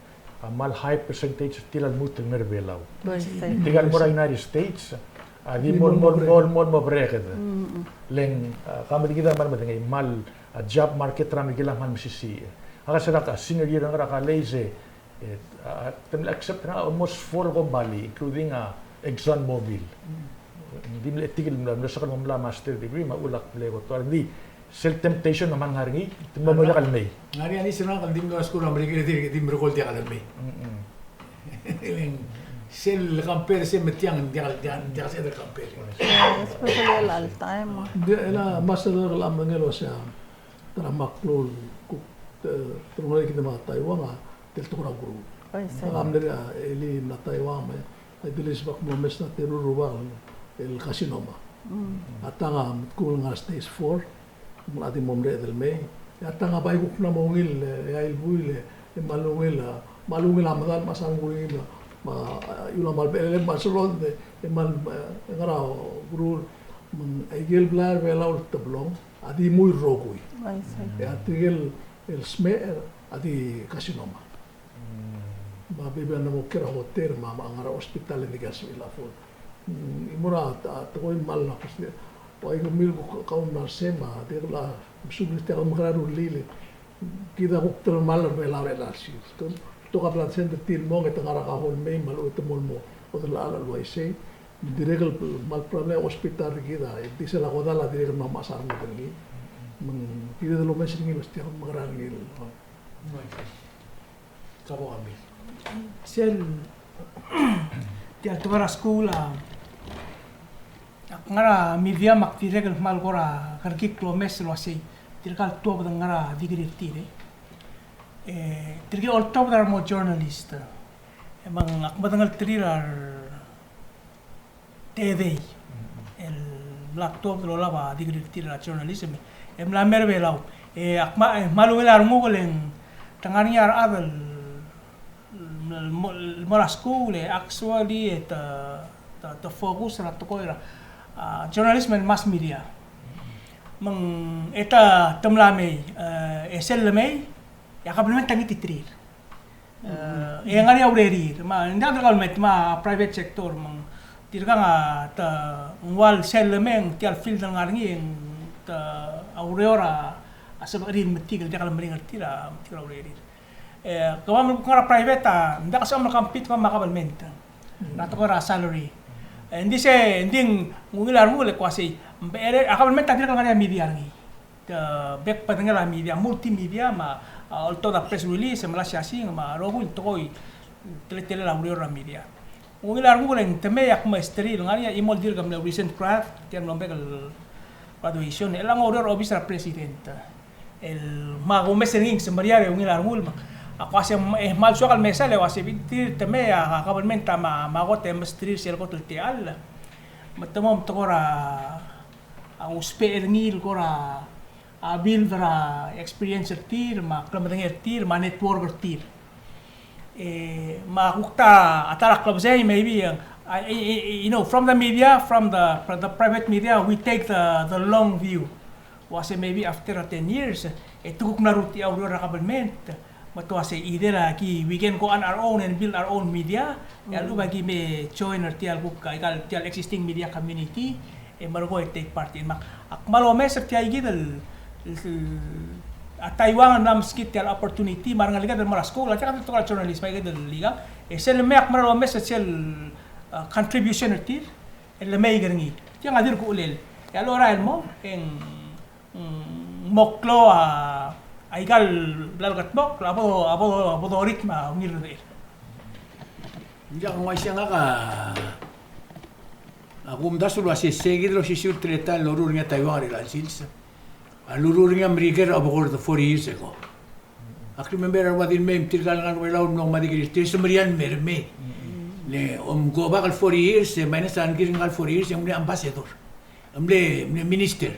a kmal high percentage er tir a lmuut el ngar er a Belau. Tirke el mo er a United States a di mo, mo, mo, mo, mo bereked. Le ng, a, kemam kid a kmal medengei, kmal a job market er a Merikel a kmal mesisiich. Ngak a se er a senior year er ngak er a college e, e, a, te mle accept er ngak almost four company, including a Exxon Mobil. Ng di mle, tirke el mla, mle soak el mo mla master degree me a uchul ak mle kot el di sel temptation a kmal ngar er ngii, te mlo mo diak lemei. Ngar er ngii a ngeso er ngak el di mlo er a skuul er a Merikel e di, di merekong el diak lemei. Le ng Sel compare se me tiang, diak, diak, diak se compare. Especially el all time. Ng di, e le, me a sel lak el medengei el uasei, te er a meklou el kuk, e, te er a ngodech kid me a Taiwan a, te el tekoi er a ukeruul. Oi, sel. Te mla er ngii a, e, elii mla Taiwan me, a, di le sebechek el mo omes er a teru el rubak el carcinoma. Mm. A tang a metkuk el ngar er a stage four, ng di mo mereched el mei. E a tang a bai kuk mla mo ungil, e, a ilebuil, e, me a lungil, a, me a lungil a medal, me a sal nguu er ngii, me a, me a, e, ula me a lebechelel, me a sel lodengei, e, me a, e, ngar er a ukeruul, me ng, e, aike el blai er a Belau el teblong a di mui el rokui. Oi, sel. E a tirke el smecher a di carcinoma. Mm. Me a bebil a mo kiei er a hotel, me a, me a ngar er a hospital e ng diak a sebechel el afford. Mm, e mo er a, a, tekoi el kmal a, ua ikemil kuk kau mla er sei me a, dirrek el, a, mesuub er tia el mekerang e rullii le. Kid a kuk telemall er a Belau er a chelsel. Te, te ko er a blood center tir el mong e te ngar er a kahol el mei me a lechub e te mo el mo, odellachel el uaisei. Dirrek el kmal problem er a hospital er kid a, e di sel a kodall a dirrek el mla mechas a rengud er ngii. Me ng kired el omes er ngii el uasei tia el mekerang er ngii. Sel, tia el tekoi er a skuul a, ak ngar er a media me ak dirrek el kmal kora kerekikl el omes el uasei, tirka el tuobed el ngar er a degree er tir, e. E, tirke el oltobed a re mo journalist. E me ng ak medengelterir a re tedei el mla tuobed el olab a degree er tir er a journalism, e mla mei er a Belau. E ak kmal, e kmal ungil a renguk el ng te ngar er ngii a rechad el mo, mo er a skuul e actually e te, te, te focus er a tekoi er a, a, journalism and mass media. Me ng e te, te mla mei, e, e sel lemei, e a kabelment a ngititerir. E, e ngar er ngii a urerir, me ng diak el government, me a private sector, me ng tirkang a te ng ua sel lemei e ng tia el field el ngar er ngii e ng te oureor a, a sebechir el metik el diak el meringel er tir a metik er a urerir. E, kemam el kuk ngar er a private a, ng diak el sebecham el compete kemam me a government er a tekoi er a salary. E, ng di sei, ng di ng ungil a rengul e kuk uasei, me a government a dirrek el ngar er ngii a media er ngii. Te bek el bedengel a media, multimedia, me a, a, oltobed a press release, me a siasing, me a rokui el tekoi, teletelel a ureor er a media. Ungil a renguk e ng te mei e ak mesterir el ngar er ngii a chimo el dirk mle recent grad, tia el mlo bek el graduation, el ng oureor er a obis er a president. El me a kumes er ngii e ng semeriar e ungil a rengul me ak uasei, e kmal soak el mesa el uasei, tir te mei a government a me a, me a kot e mesterir sel kot el techall. Me te mo, me te kora a ousbech er ngii el kora, a, build er a experience er tir, me a klemedengei er tir, me a network er tir. E, me a kuk ta, a ta er a klebesei, maybe, a, a, a, a, you know, from the media, from the, from the private media, we take the, the long view. Uasei maybe after a ten years, e te kuk mla rutii a ureor er a government, me te uasei either a ki, we can go on our own and build our own media, e a lechub a ki me join er tia el kuk, a ikal tia el existing media community, e merekong e take part in. Me ak kmal omes er tia ikid el, el, a Taiwan el mla meskid tia el opportunity, me a rengeleked el mo er a skuul, a diak el tekoi er a journalism, a ikid el ikang, e sel lemei ak mera el omes er sel, a, contribution er tir, el lemei er ngii. Tiang a dirk uchelel. E a lorael el mo, e ng Mm, mo klou a, a ikal bla el kedmokl, a bo, a bo, a bo dorik me a ungil er tir. Ng diak, ng uaisei ngak a, a kumdasu el uasei, sei kid el osisiu el teletael el loruul er ngii a Taiwan er chelecha el sils a loruul er ngii a Merikel er a obekord forty years ago. Ak remember a rua di el mei me tirka el ngar er a Belau el mlo ngmai a degree er tir, se merial el mei. Le, om go back el forty years, e minus a ngii el ngar el forty years, e ng mle ambassador. Mle, mle minister.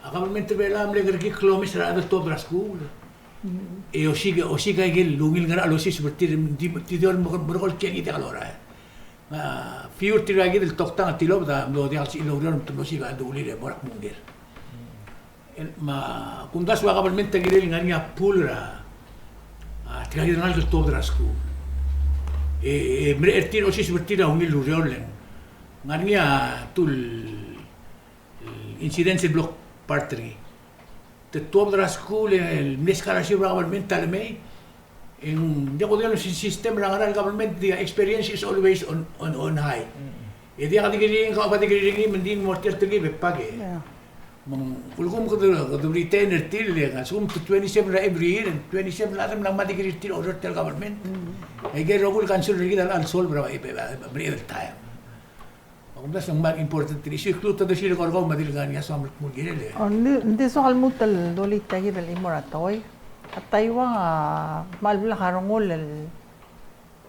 A government er a Belau a mle kerekikl el omes er a rechad el tuobed er a skuul. E osiik, osiik a ikel ungil ngerachel el osiseb er tir, di, di, di merekong el kiei er ngii diak lorael. A few er tirka kid el toktang a tilobed a mlo diak el sebechir el oureor me te mlo siik a cheldecheduch el mo er a kmo ng ker. Me a kumdasu a government a kirel ngar er ngii a pool er a, a, tirka kid el ngalek el tuobed er a skuul. E, e mereched er tir, osiseb er tir a ungil el ureor le ng ngar er ngii a two el incidents el blo kpart er ngii. Te tuobed er a skuul e mle scholarship er a government a lemei, e ng diak kudengei el system er a ngerang el government, the experience is always on, on, on high. E diak a degree er ngii, kau a degree er ngii, me ng di ng mo er tia el telkib e pak e. Me ng ulekum kede, kede retain er tir el, a lsekum te twenty-seven er a every year, twenty-seven el chad a mla mad er tir el oureor er tia el government. E aike el rokui el council er kid a locha solve er a, e, e, e, er a taem. Me kumdasu e ng kmal important er a issue, include a tedesiik er kau me a dirk ngar er ngii a soam el kmo ng kirel e. O, ng di, ng di soak el lmuut el dulii tia kid el chimo er a tekoi. A Taiwan a kmal blak a rengul el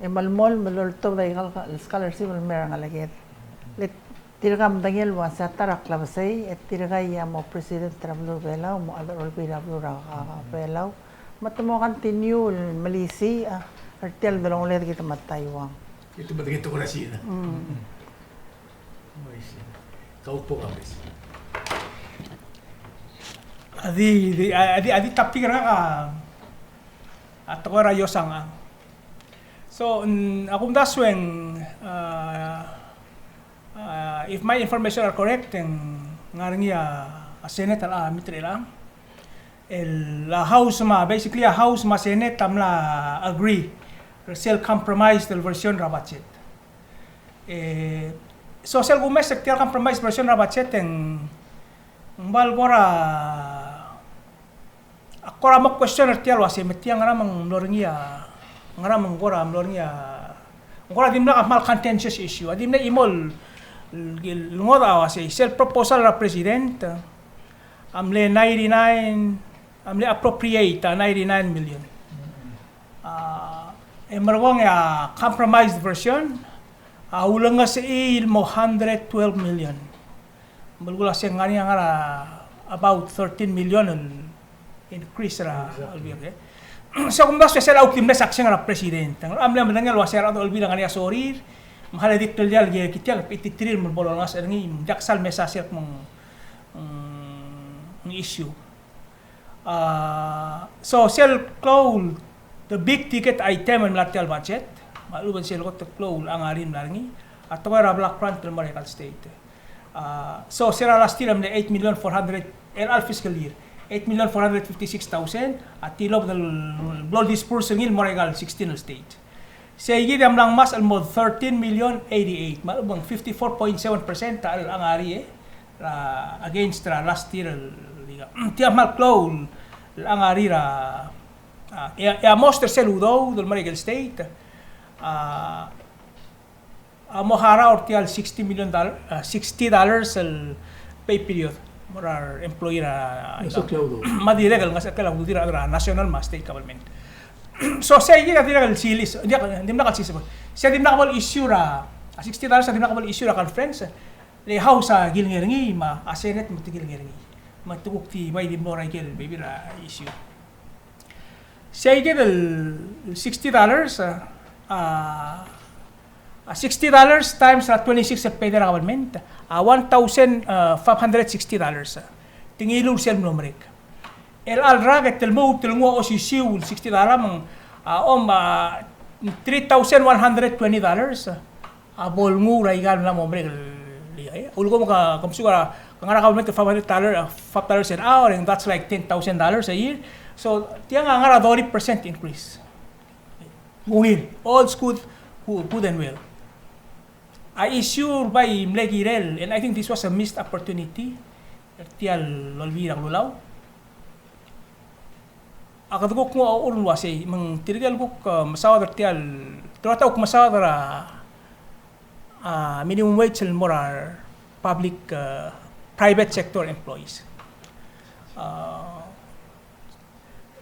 e melemolem el oltobed aika el scholarship el mei er a rengeleked. Le tirka a medengei el uasei a ta er a klebesei, e tirka a mo president er a beluu er a Belau, mo chad er a olbiil er a beluu er a Belau. Me te mo continue el melisiich er tia el delongeled kid me a Taiwan. Kid me te kid te kora sina. Mm. Kau po ka mes. A di, di, a di, a di topic er ngak a, a tekoi er a iosang a. So, mm, a kumdasu e ng, uh, uh, if my information are correct, e ng ngar er ngii a, a Senate a, a, meet er chelechang. El, a House me a, basically a House me a Senate a mla agree er sel compromise el version er a budget. E, so sel kumes er tia el compromise version er a budget e ng, ng bai kora, a kora mo question er tia el uasei, me tia ngera me ng mlo er ngii a, ngera me ng kora mlo er ngii a, ng kora dimlak a kmal contentious issue. A di mle chimo el, el, el ngodech a uasei, sel proposal er a president a mle ninety-nine, a mle appropriate a ninety-nine million. A, e merekong e a compromised version a ulengesechii el mo hundred twelve million. Belkul a se ng ngar er ngii a ngar er a about thirteen million el increase er a, exactly, olbiil, okay. So kumdasu e sel a kuk di mle sakseng er a president. A mle medengei el uasei a rechad er a olbiil a ngar er ngii a sorir, me a le di kldei el kirel kid a le pititir el mo olengasech er ngii, me ng diak sal mesa sel kmo ng, mm, ng issue. A, so sel klou el, the big ticket item el mla er tia el budget, me a lechub e ng sel kot el klou el ngar er ngii el mla er ngii, a tekoi er a block grant el mo er aika el state. A, so se er a last year a mle eight million four hundred, er a fiscal year, eight million four hundred fifty-six thousand, a tilobed el blo el disburse er ngii el mo er aika el sixteen el state. Sei kid a mla ngmasech el mo thirteen million eighty-eight, me a lechub e ng fifty-four point seven percent a ngar er ngii, e, er a, against er a last year el, tia kmal klou el ngar er ngii er a, a, e a, e a most er sel udoud el mo er aike el state, a, a mo harau er tia el sixty million dollar, a, sixty dollars el pay period mo er a re employee er a, me a dirrek el ngasech a ududir a rechad er a national me a state government. So sei kid a dirrek el silis, dimlak, dimlak el siliseb. Sei dimlak bo el issue er a, a sixty dollars a dimlak bo el issue er a conference, le House a kilengei er ngii me a Senate me te kilengei er ngii. Me te kuk di bai di mo er aike el bebil er a issue. Sei kid el sixty dollars, a, a, a sixty dollars times er a twenty-six el paid er a government, a one thousand five hundred sixty dollars. Te ngiluu sel mlo merek. El chelecha el rak e te lmuut el nguu a osisiu el sixty dollar me ng, a, om, a, three thousand one hundred twenty dollars a bo lenguu er aika el mla mo merek el, e, ulekum ke, ke msuk a, ke ngar er a government el five hundred dollar, a, five dollars an hour, and that's like ten thousand dollars a year. So tiang a ngar er a thirty percent increase. Ungil, all's good, good and well. A issue el bai mle kirel, and I think this was a missed opportunity er tia el olbiil er a kelulau. A kede kuk nguu a uchul el uasei, me ng tirke el kuk, e, mesaod er tia el, te ua ta kuk mesaod er a, a, minimum wage el mo er a re public, e, private sector employees. A,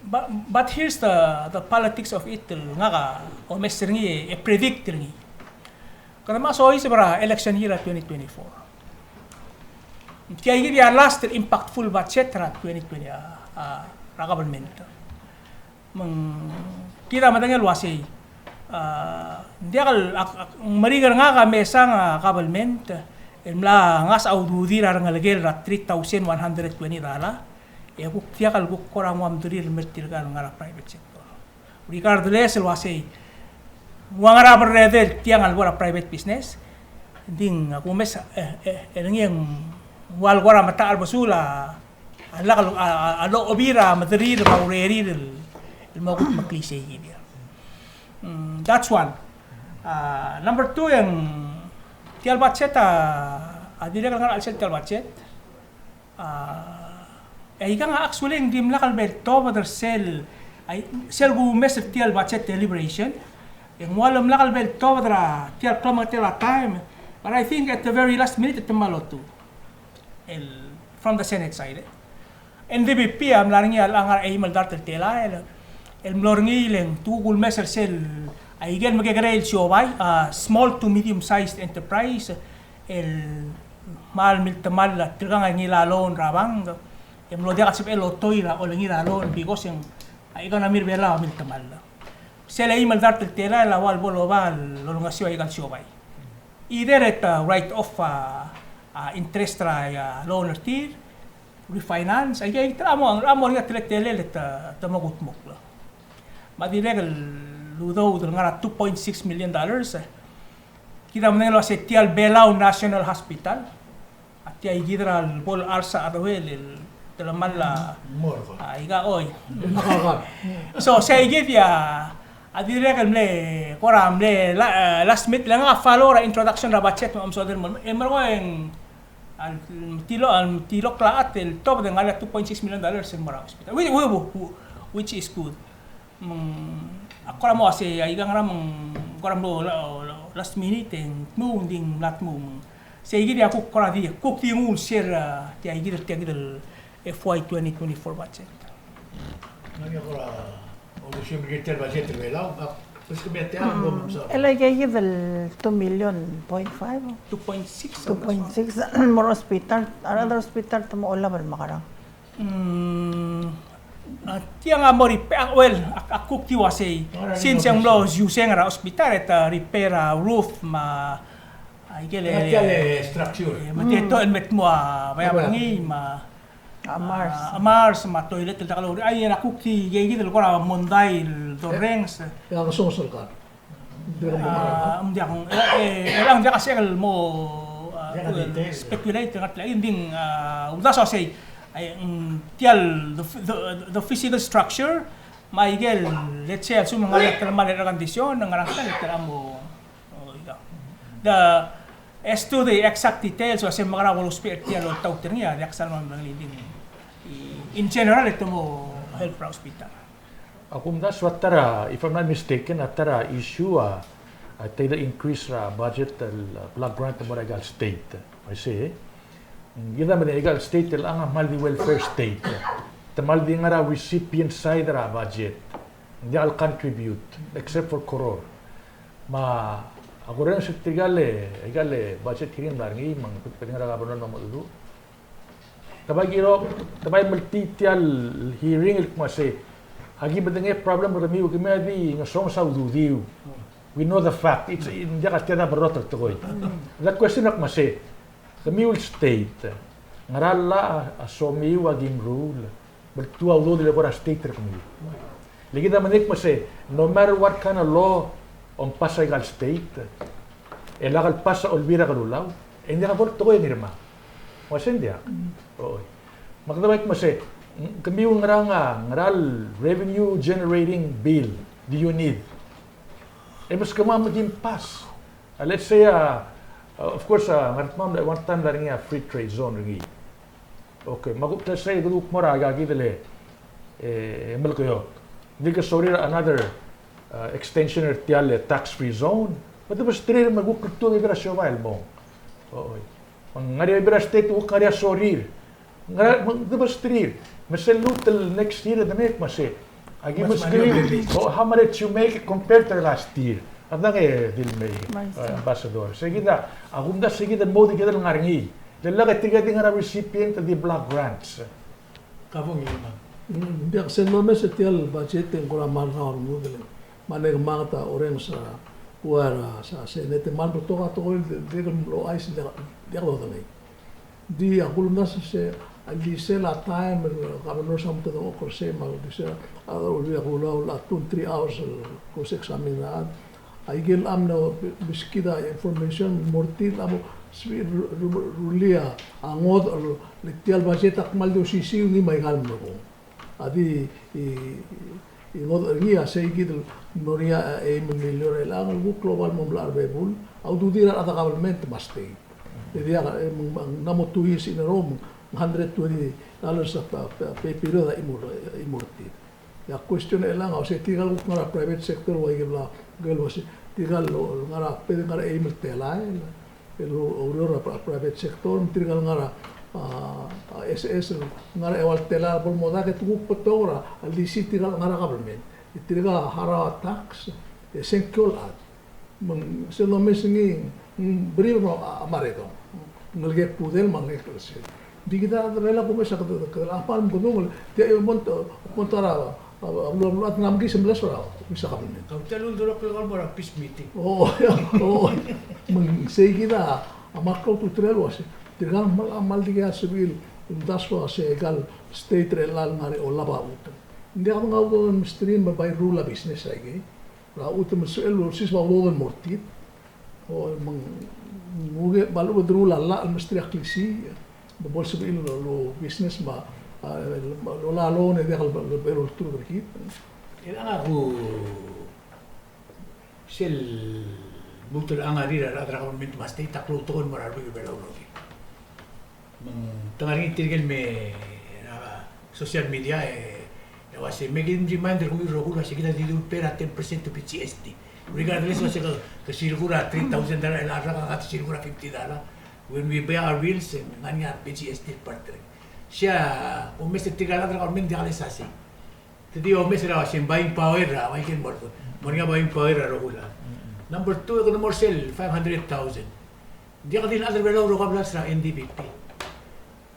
but, but here's the, the politics of it, el ngak a omes er ngii e predict er ngii. Kede mla soiseb er a election year er a twenty twenty-four. Tia kid a last el impactful budget er a twenty twenty, a, a, er a government. Me ng kid a medengei el uasei, a, ng diak el, ak, ak, ng meringel er ngak a mesang a government el mla ngasech a ududir a rengelekel er a three thousand one hundred twenty dollar, e kuk diak el kuk kora nguu a mderir el mer tirka el ngar er a private sector. Regardless el uasei ng ua ngar er a berredel tiang el bo er a private business, ng di a kumes, e, e, e le ngii e ng ua el kora metacherbesul a, a lak, a, a, a lochebii er a mederir me a urerir el, el mo kuk meklii sei kid. Mm, that's one. A, number two, e ng tia el budget a, a dirrek el ngar er a chelsel tia el budget. A, e ikang a actually ng dimlak el bo el tobed er sel, ai, sel kumes er tia el budget deliberation, e ng ua lemlak el bo el tobed er a tia el klemengetel a taem, but I think at the very last minute e te mla lotuu el from the Senate side, eh. N D P P a mla er ngii a ngar er a eim el dart el telael, el mlo er ngii e le ng te kuk kumes er sel, a, ikel mekekerei el siobai, a, small to medium sized enterprise, el kmal miltemall a tirkang a ngilai a loan er a bank, e mlo diak a sebechel el otoi er a olengir a loan because e ng, a, economy er a Belau a miltemall. Sel eim el dart el telael a ua el bo loba el olengeseu a ikal siobai. Either e te write off a, a, interest er a, a, loan er tir, refinance, aike, aike el mo, a mo er ngii a teletelel e te, te mo kutmokl. Me a dirrek el udoud el ngar er a two point six million dollars, e. Kid a medengei el uase tia el Belau National Hospital, a tia ikid er a lebo el ars a chedouel el telemall a, a, ika oi. So, sei kid a, a dirrek el mle, kora mle la, e, last minute, le ngak a follow er a introduction er a budget me a omesodel el mo, e merekong, a, tilok, a, tilok el chad el tobed e ng ngar er ngii a two point six million dollars el mo er a hospital. Which, which, which is good. Me ng, a kora mo uase, a ikang er a me ng, kora mo la, la, last minute, e ng tmuu, ng di ng mla tmuu. Me ng, sei kid a kuk kora di, kuk di nguu el share, a, tia ikid, tia ikid el F Y twenty twenty-four budget. Ng ngar er ngii a kora, o, sel budget er a Belau, a, pues kemiu a tia, mm, el aike kid el two million point five, o? Two point six, two point six, mo er a hospital, a rechad er a hospital te mo olab el mekerang. Mm, a, tiang a mo repair, a, well, a, a kuk di uasei. Since e ng mlo useng er a hospital, e te repair a roof me a, a, ikel, a, ikel structure. E, me te to, el me tmuu a, bai a berngii me a, a, mars. A, mars me a toilet el diak lou. Ai, a kuk di, ikei kid el kora mondai el dorrenges. E a kesonges el kar. A, ng diak, e, e, e, ng diak a sel mo, a, speculate, ng diak, ng di, a, uldasu a sei, a, ng tia el, the, the, the physical structure, me a ikel, let's say, a lsekum ng ngar er ngii a telemall el air condition, ng ngar er ngii a telemall, o, ika. The, as to the exact details, ua se ng mekerang el ousbech er tia el oltaut er ngii, a diak sal mo, ng di, in general, e te mo help er a hospital. A kumdasu a ta er a, if I'm not mistaken, a ta er a issue a, a ta er a increase er a budget el, a, block grant el mo er a ikal state. I see. Kid a medengei ikal state el ngar er ngii a kmal di welfare state. Te kmal di ngar er a recipient side er a budget. Ng diak el contribute, except for Koror. Me a kurrenges er tirkal, ikal budget hearing el mla er ngii, me ng kuk medengei er a governor me a mo dulu. Te bai kiro, te bai meltii tia el hearing el kmo sei, aki medengei a problem er kemiu, kemiu a di ngesonges a ududiu. We know the fact. It's, ng diak a tia a berrotel tekoi. The question a kmo sei, kemiu el state, ngera el llach a somiu a ki meruul, me te ua udoud el eko er a state er kemiu. Le kid a medengei el kmo sei, no matter what kind of law a pass er a ikal state, e lak el pass a Olbiil er a Kelulau, e ng diak a bo el tekoi e ngii er ngii. Ua se ng diak. Oi. Me kede bai kmo sei, kemiu ngera, ngera el revenue generating bill do you need? E beskemam me kim pass. A, let's say, a, a, of course, a, ngar er kemam el one time el ngar er ngii a free trade zone er ngii. Okay, me a kuk, let's say, kede kuk mo er a ikakid el, e, Melekeok. Ng di ke sorir a another, a, extension er tia el tax free zone. Me te besterir me kuk kltuu a bebil er a siobai el mong. Oi. Me ng ngar er ngii a bebil er a state kuk ngar er ngii a sorir. Ngera, me te besterir. Me sel lmuut el next year e de mei me sei, aki meskemiu, o, how much you make compared to last year. A dang e di el mei, e, Ambassador. Sei kid a, a kumdasu sei kid a mo di kid el ngar er ngii. Le lak e tirka di ngar er a recipient el di block grants. Kabong e. Mm, ng diak, sel momes e tia el budget e ng kora kmal rau a rengud el, me ng kmal ta orrenges a, ua er a, se, Senate, e kmal betok a tekoi el di, di kmal ouchais, di, di kmal dodengei. Di a kulemdasu se, a di sel a taem el governor a mo tedengchokl er sei, me a di sel a, a, Olbiil er a Kelulau a two, three hours el cross examine er a, a ikel mla meskid a information, mo er tir a mo sebechir el ru-, ru-, rullii a ngodech el, le tia el budget a kmal di osisiu ngii me a ikal melekoi. A di, i, i ngodech er ngii a sei kid el mo er ngii a, e, eim el milion er chelechang el kuk loba el mo mla er a bebul, a ududir a rechad er a government me a state. E diak, e, me ng, me ng mla mo two years in a row, me ng hundred twenty dollars a, a, a, pay period a chimo, chimo er tir. E a question er chelechang a uase tirka el kuk ngar er a private sector, ua ikel bla, ikel uase tirka el ngar er a, ped ngar er a eim el telael el oureor er a private sector, me tirka el ngar er a, a, a S S el ngar er a eua el telael, bo el mo dak e te kuk betok er a lisi tirka el ngar er a government. E tirka a harau a tax, e sengkio el chad. Me ng sel domes ngii, ng brief er a, a, a Maredong. Ngelekek a kudel me a ngelekek a chelsel. Ng di kid a chad er a Belau a kumes a kede, kede, kede apal me kede ungil, tia el mo, mo ta er a, a, a, a, a, a, a, ng mkis el mles er a, mkis a kabelment. Kau tia el uldurokl el kau el mo er a peace meeting. O, o, me ng sei kid a, a, kmal klou a ultutelel el uase, tirka el kmal, kmal dikea sebechir el uldasu el uase aika el state er chelechang a ngar er a olab a chutem. Ng diak dengai a udoud el mesterir me bai rule a business er aikei. Er a chutem el sebechel el olsiseb a udoud el mo er tir. O, me ng, ng ungil, me a lechub e de rule a llach el mesterir a klisiich, me bo lsebechir el, el business me a, a, el, el, el loan e diak el, el, el olturk er kid. Chelechang a ku sel lmuut el ngar er ngii er a rechad er a government me a state a klou a tekoi el mo er a rebebil er a Belau el rokir. Me te ngar er ngii tirke el me er a social media e, e uase me kid a remind er kemiu el rokui el uase kid a di dul pay er a ten percent of G S T. Regardless uase ke, ke silekur a three thousand dollar, el a rak a kede silekur a fifty dollar. When we pay our bills, e ng ngar er ngii a G S T el part er ngii. Sei a omes er tirka el chad er a government, diak el sasei. Te di omes er a uase buying power er a, uaike el mo er, mo er ngii a buying power er a rokui el chad. Number two, e kede mo er sel five hundred thousand. Ng diak di el chad er a Belau el rokui a blals er a N D B P.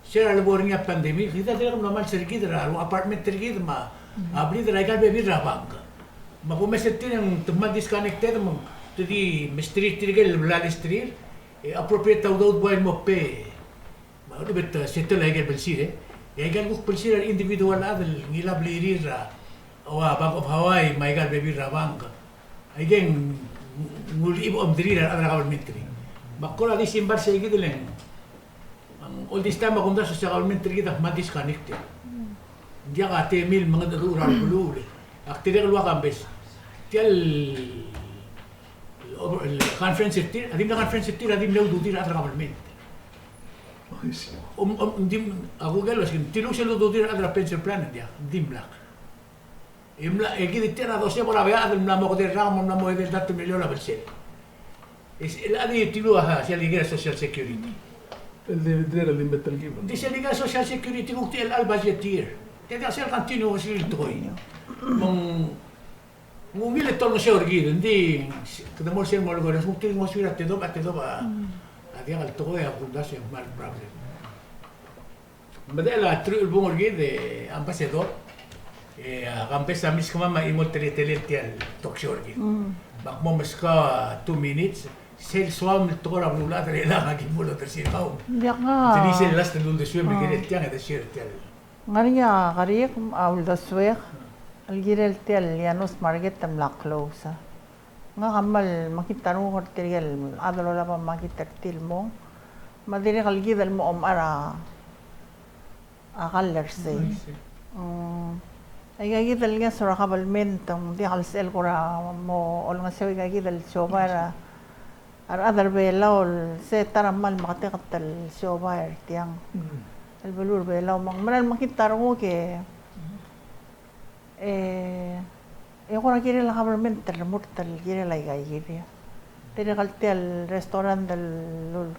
Sel lebo er ngii a pandemic, kid a dirrek el mla mals er kid er a rua apartment er kid me a blid er aika el bebil er a bank. Me a kumes er tir e ng te kmal disconnected me te di mesterir tirke el bla lesterir, e appropriate a udoud el bai mo pay. Me a lechub e te settle aike el blsir, e. E aike el kuk blsir a individual el chad el ngilai a blirir er a, ua Bank of Hawaii me aika el bebil er a bank. Aike ng, ng ulechibech a omderir a rechad er a government er ngii. Me ak kora di simbai sei kid el ng, ng all this time a kumdasu se a government er kid a kmal disconnected. Ng diak a temel el mengedecheduch er a beluu. Ak dirrek el ua Kambes. Tia el, el conference er tir, a di mle conference er tir, a di mle ududir a rechad er a government. Om, om, ng di, a kuk el uasei, ng di luchesii el ududir a rechad er a pension plan, ng diak, ng dimlak. E mla, e kid tia er a doce bo er a bebil el chad el mla mo kedei el rak me ng mla mo edei el ta el temellel a belsel. E sel chad a di dilu a sel ikel Social Security. El di, di, el di metal given. Di sel ikel Social Security kuk tia el budget year. Tia di sel continuously el tekoi. Me ng Ng ungil e te olengeseu er kid, ng di, kede mo er sel mo er a Congress, ng di ngosuir a tedobech, a tedobech a, a diak el tekoi a kumdasu e ng kmal problem. Medechel a truich el bung er kid, e, Ambassador, e, a Kambes a meskemam a chimo el teletelel tia el talk show er kid. Me ak mo meskau a two minutes, sel soam el tekoi er a beluulechad er chelechang a ki bo lodersii er kau. Ng di sel last el uldesuem el kirel tiang e de share tia el Ng ngar er ngii a kerik a uldesuek el kirel tia el Llanos Market el mla close. Ngak a kmal mekngit a renguk er tirke el chad el olab a market er tir el mong. Me a dirrek el kid el mo omechar a kall er sei. Mm. Aika kid el ngeso er a kabelment, ng diak el sel kora mo olengeseu aika kid el siobai er a a rechad er Belau el se ta er a kmal meketeket el siobai er tiang. Mm. El beluu er Belau me ng mera el mekngit a renguk e, e, e kora kirel a government el remurt el kirel aika kid. Dirrek el tia el restaurant el ul-,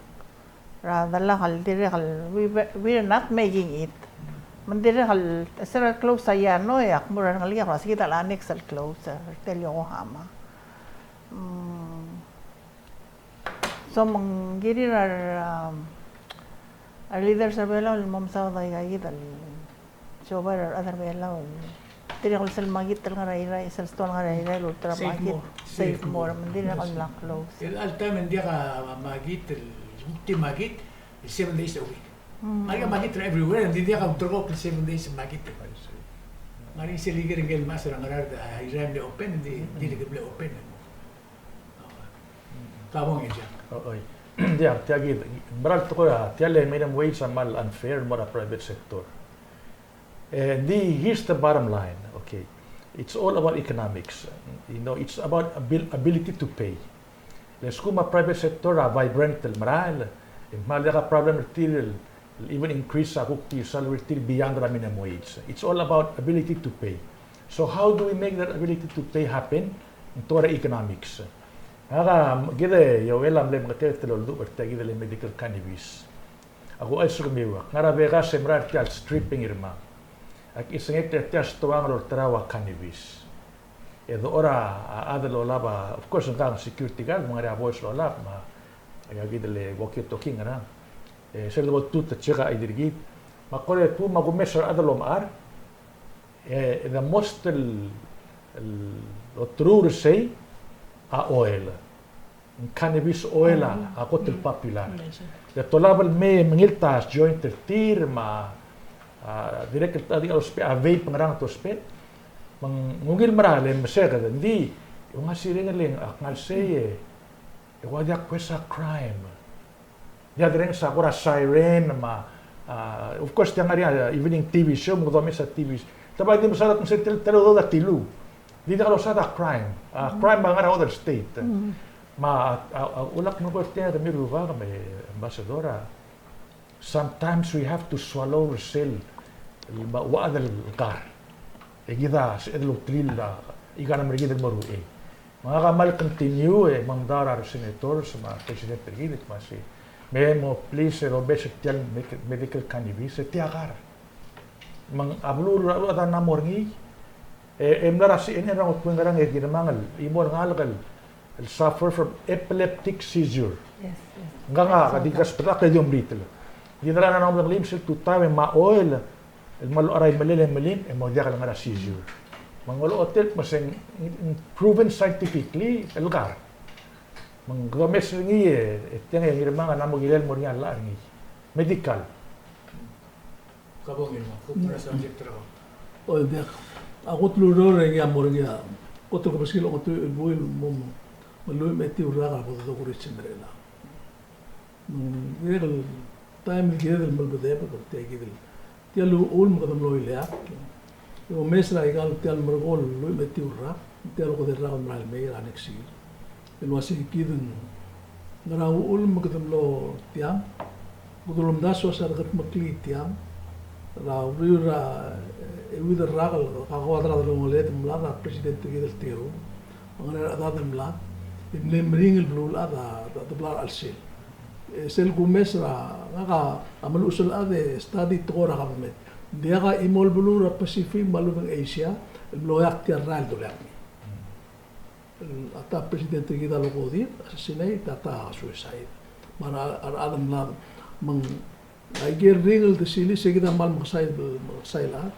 er a delak el dirrek el we, we, we're not making it. Me ng dirrek el se er a close a Llano e ak mo er a rengelekek el uase kid a annex el close er tia el Yokohama. Mm. So me ng kirir a re, um, a re leaders er a Belau el mo mesaod aika kid el siobai er a rechad er a Belau el dirrek el sel makit el ngar er a Irrai, sel store el ngar er a Irrai el ultra makit, Save More. Save More, me ng dirrek el mla close. El all time ng diak a makit el, ulti makit, el seven days a week. Mm. Ng ngar er ngii a makit er a everywhere, ng di diak a ulterekokl el seven days el makit. Ng ngar er ngii sel ikel, ikel mechas er a Ngaraard, a Irrai a mle open, ng di, ng dirk mle open. Kabong e Jack. O, oi. Tia, tia kid, mera el tekoi a, tia el minimum wage a kmal unfair el mo er a private sector. E, di, here's the bottom line, okay. It's all about economics. You know, it's about abil-, ability to pay. Le lsekum a private sector a vibrant el merael, e ng kmal diak a problem er tir el even increase a kuk di salary er tir beyond er a minimum wage. It's all about ability to pay. So how do we make that ability to pay happen? Ng tekoi er a economics. Ngak a kid e Joel a mle mengetel el oldubech er tia kid el medical cannabis. Ak ouchais er kemiu, ak ngar er a Vegas e mera er tia el stripping er ngii. Ak isengek er tia el stoang el olterau a cannabis. E de ora a chad el olab a, of course, ngkang security guard, me ng ngar er ngii a voice el olab, me a kid el walkie-talkie ngerang. E sel debo tutechek a chei er kid. Me a kora tu me a kumes er a chad el omechar. E, e the most el, el, olterau er sei a oil. Ng cannabis oil a, a kot el popular. Le te olab el mei e mengilt a joint er tir me a, a, dirrek el ta di a ousbech a vape ngerang te ousbech. Me ng ungil mera el meseked, ng di, e ng ngar er sei e, e ua diak kumes a crime. Diak derrenges a kora siren me a, a, of course, tia ngar er ngii a evening T V show, me kede omes a T V. Te bai di mesaod a kmo se tel, tel udoud a tiluu. Di diak losaod a crime. A crime a ngar er a other state. Me a, a, a, ulak me ko tia de mi rubak me Ambassador a, sometimes we have to swallow ourselves el, me a ua chad el kar. E kid a sebeched el ultuil a ikang me er kid el mo ruchei. Me ngak a kmal continue e mengdau er a resenators me a president er kid el kmo se, me mo please e domes er tia el medic-, medical cannabis e tia kar. Me ng a beluu er a, a, a mla mo er ngii, e, e mla er a C N N er a ngodkung ngerang e ki demang el chimo el ngalek el, el suffer from epileptic seizure. Yes, yes. Ngkang a, I saw that. Di kasbedakl e di omeritel. Di ngar er a ngar er a ngodech el chim sel tutau e me a oil, el kmal locha er a imelel e melim, e mo diak el ngar er a seizure. Me ng olechotel el kmo se ng, ng proven scientifically el kar. Me ng kede omes er ngii e, e tiang e Ngirmang a mla mo kirel el mo er ngii a llach er ngii. Medical. Ka bo Ngirmang, kuk ngar er a subject er a. O, diak. A kot el ureor e ngii a mo er ngii a, kot el kebesengil a ongeteruich el buil el mo, mo, me lluich me a etiu el rak a bo dokurits el mer chelechang. Mm, dirrek el taem el kired el melebedebek er tia kid el, tia el uchul me kede mlo ileakl. E omes er a ikal tia el merekong el lluich me a etiu el rak, tia el okedei el rak el merael mei er a next year. El uasei kid ng ngera uchul me kede mlo tiang, kede ulemdasu el uasei a dekedmeklii tiang er a uriul er a, e, euid el rak el kakoad er a delongeled el mlad er a president er kid el terung. Me ng ngar er a rechedad el mlad, e mle meringel el beluulechad a, a, a debla er a chelsel. E sel kumes er a, ngak a meluches el chad e study tekoi er a government. Ng diak a chimo el beluu er a Pacific me a lechub e ng Asia el mlo eak tia el rael el doleakl. El, a ta president er kid a lokodir, assassinate, a ta suicide. Me a re, a rechad el mlad, me ng Aike el ringel el desiliis e kid a kmal mekesai, mekesai el chad.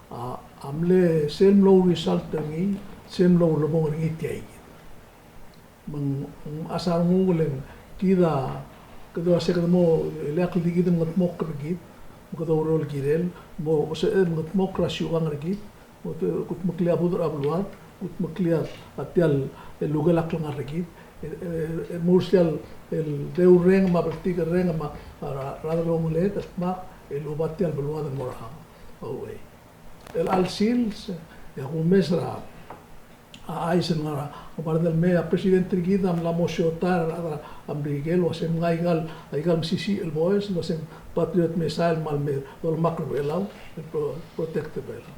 A, a mle sel mlo result er ngii, sel mlo ulebongel er ngii tia kid. Me ng, a sa renguk el kid a, kede uase kede mo ileakl el di kid el mengedmokl er kid, me kede oureor el kirel, mo, mo sebeched el mengedmokl er a siukang er kid, Kutmeklii a budech er a beluad, kutmeklii a tia el lukel a klengar er kid, e, e, e mo er tia el deurreng me a bltikerreng me a, a, a rechad el ongeled el dmak el oba tia el beluad el mo er a uchei. Chelecha el sils, e a kumes er a, a chais el ngar er a, a Biden el mei, a president er kid a mla mo siotai er a rechad er a Merikel el uase mngai aikal, aikal mesisiich el boes el uase patriot missile el kmal me dolemakl er a Belau, el pro-, protect er a Belau.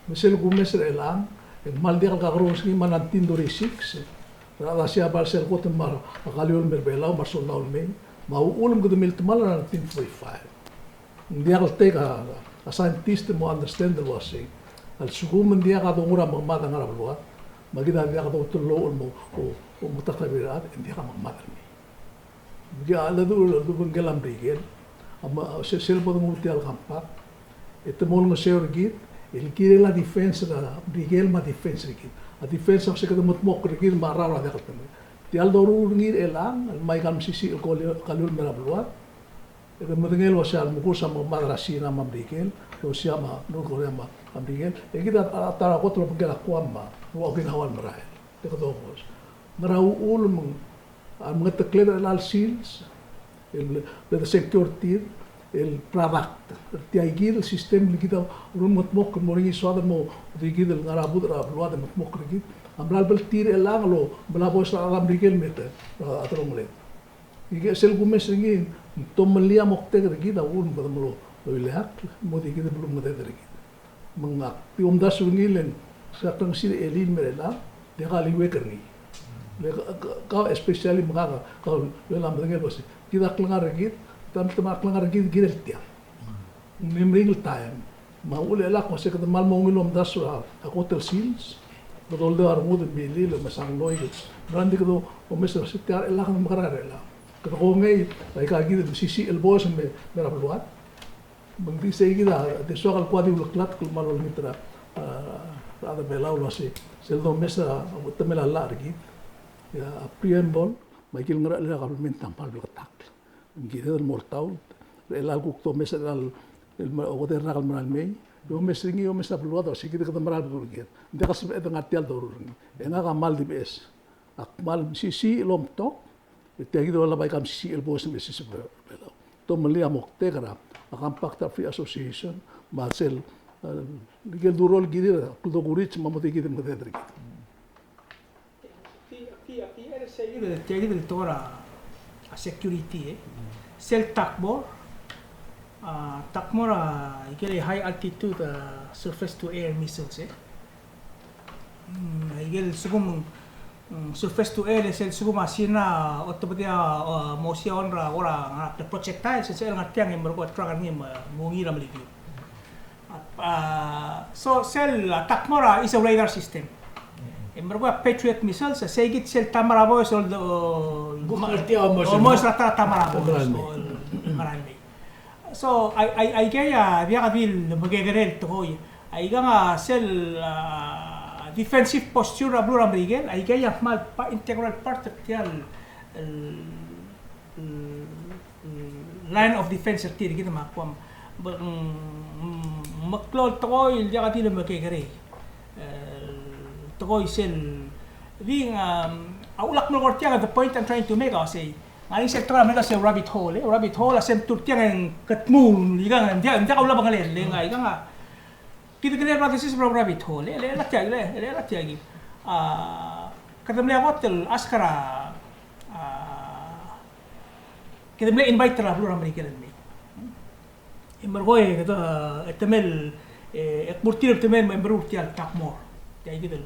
Me sel kumes er chelechang, e ng kmal diak el kakerous er ngii me a nineteen thirty-six, e, er a chad er a Siabal sel kot el mla er a Kaliul el mer a Belau, me a resoldau el mei, me a uchul me kede miltemall er a nineteen forty-five. Ng diak el take a, a scientist el mo understand el uasei, a lsekum ng diak a dongu er a mekemad a ngar er a beluad, me kid a diak doutellouch el mo, o, o, ometakl er a rechad, e ng diak a mekemad el mei. Ng diak a ledu, ledu el obengkel a Merikel, a me, se, sel bo donguu tia el compact, e te mo olengeseu er kid, el kirel a defense er a Merikel me a defense er kid. A defense a se kede medmokl er kid me a rrael a diak el temel. Tia el doruul er ngii er chelechang, el mei aikal mesisiich el Kaliul, Kaliul el mer a beluad, e kede medengei el uasei a lmukus a mekemad er a Sina me a Merikel, Russia me a North Korea me a Merikel, e kid a, a, a ta er a kot el obengkel a Guam me a, me a Okinawa el merael. E kede omes. Ngera uchul me ng a mengetekled er chelecha el sils, el, el secure er tir el product er tia kid el system el kid a ulemengedmokl el mo er ngii soad el mo di kid el ngar er a budech er a beluad el mengedmokl er kid. A mla lebeltii er chelechang el mla boes er a rechad er a Merikel me te, a, a delongeled. Ngike sel kumes er ngii, ng tomellii a moktek er kid a uchul me kede mlo ileakl, mo di kid el blumengedecheduch er kid. Me ngak di omdasu er ngii el ng, se a klengesir a elii el mei er chelechang, diak a liuekl er ngii. Le ka, ka, ka, especially me ngak a, ka, le a medengei el uasei, kid a klengar er kid, te, te mla klengar er kid, kirel tiang. Ng mei er ngii el taem. Me a uchul e chelechang a kmo se kede kmal mo ungil el omdasu er a, a kot el sils, kede oldeu a rengud el milil, me sang loi, me ng di kede omes er a se tia er chelechang, mekerang er chelechang. Kede kongei, aika kid el mesisiich el bo el mei, mei er a beluad. Me ng di sei kid a, di soak el kuk di uleklatk el kmal olengit er a, a, rechad er a Belau el uasei, sel domes a, a, temel a llach er kid. A preamble, me aike el ngerachel er a government a kmal bleketakl. Ng kired el mo oltaut, er chelechang el kuk domes er chelechang el, el me, okedei el rak el mera el mei, e omes er ngii, omes a beluad, e sei kid kede mera el bedul kired. Ng diak a sebeched el ngar tia el doruul er ngii. E ngak a kmal di beches. Ak kmal mesisiich el omtok, e tia kid el olab aika mesisiich el bo el mei er a seseb er a Belau. Tomellii a moktek er a, a Compact er a Free Association, me a sel, e, ikel duroll el kirir, a kldokuriits, me a mo di kid el mengedecheduch er kid. Tia, tia, tia, tia, tia, tia, tia, tia, tia, tia, tia, security, e. Sel TACMOR, a, TACMOR, a, ikel high altitude, a, surface to air missiles, e. Mm, ikel lsekum, mm, surface to air, e sel lsekum a Sina, otobedii a, a, mo sia on er a, ora, ngar er a projectile, sel, sel ngar tiang e merekong e track er ngii me, mo ungil a melikiu. A, so sel, a, TACMOR, a, is a radar system. E merekong a Patriot missiles, a, sei kid sel ta er a bo el, o, kuk ngar tia el mo, mo er a ta, ta er a bo el, o, el mera el mei. So, ai, ai, aikei a diak di le mekekerei el tekoi. Aikang a sel, a, defensive posture er a beluu er a Merikel, aikei a kmal pa-, integral part er tia el, el, el line of defense er tir kid me a kuk, mm, mm, meklou el tekoi el diak di le mekekerei. E, tekoi sel, di, um, a ulak melekoi er tiang, the point I'm trying to make a sei, ngar er ngii sel tekoi er a Merikel a se rabbit hole, e, rabbit hole a se mtuu er tiang e ng ketmuu, ikang, ng diak, ng diak a ulab a ngelel, le ng, ikang a, kid a kirel el broadcast er a rabbit hole, e le, le tia, le, le, le tia kid. A, kede mle kot el ask er a, a, kede mle invite er a beluu er a Merikel el mei. E merekong e kede, e temel, e, e kmo er tir el temel me meruul tia el TACMOR. Tia kid el,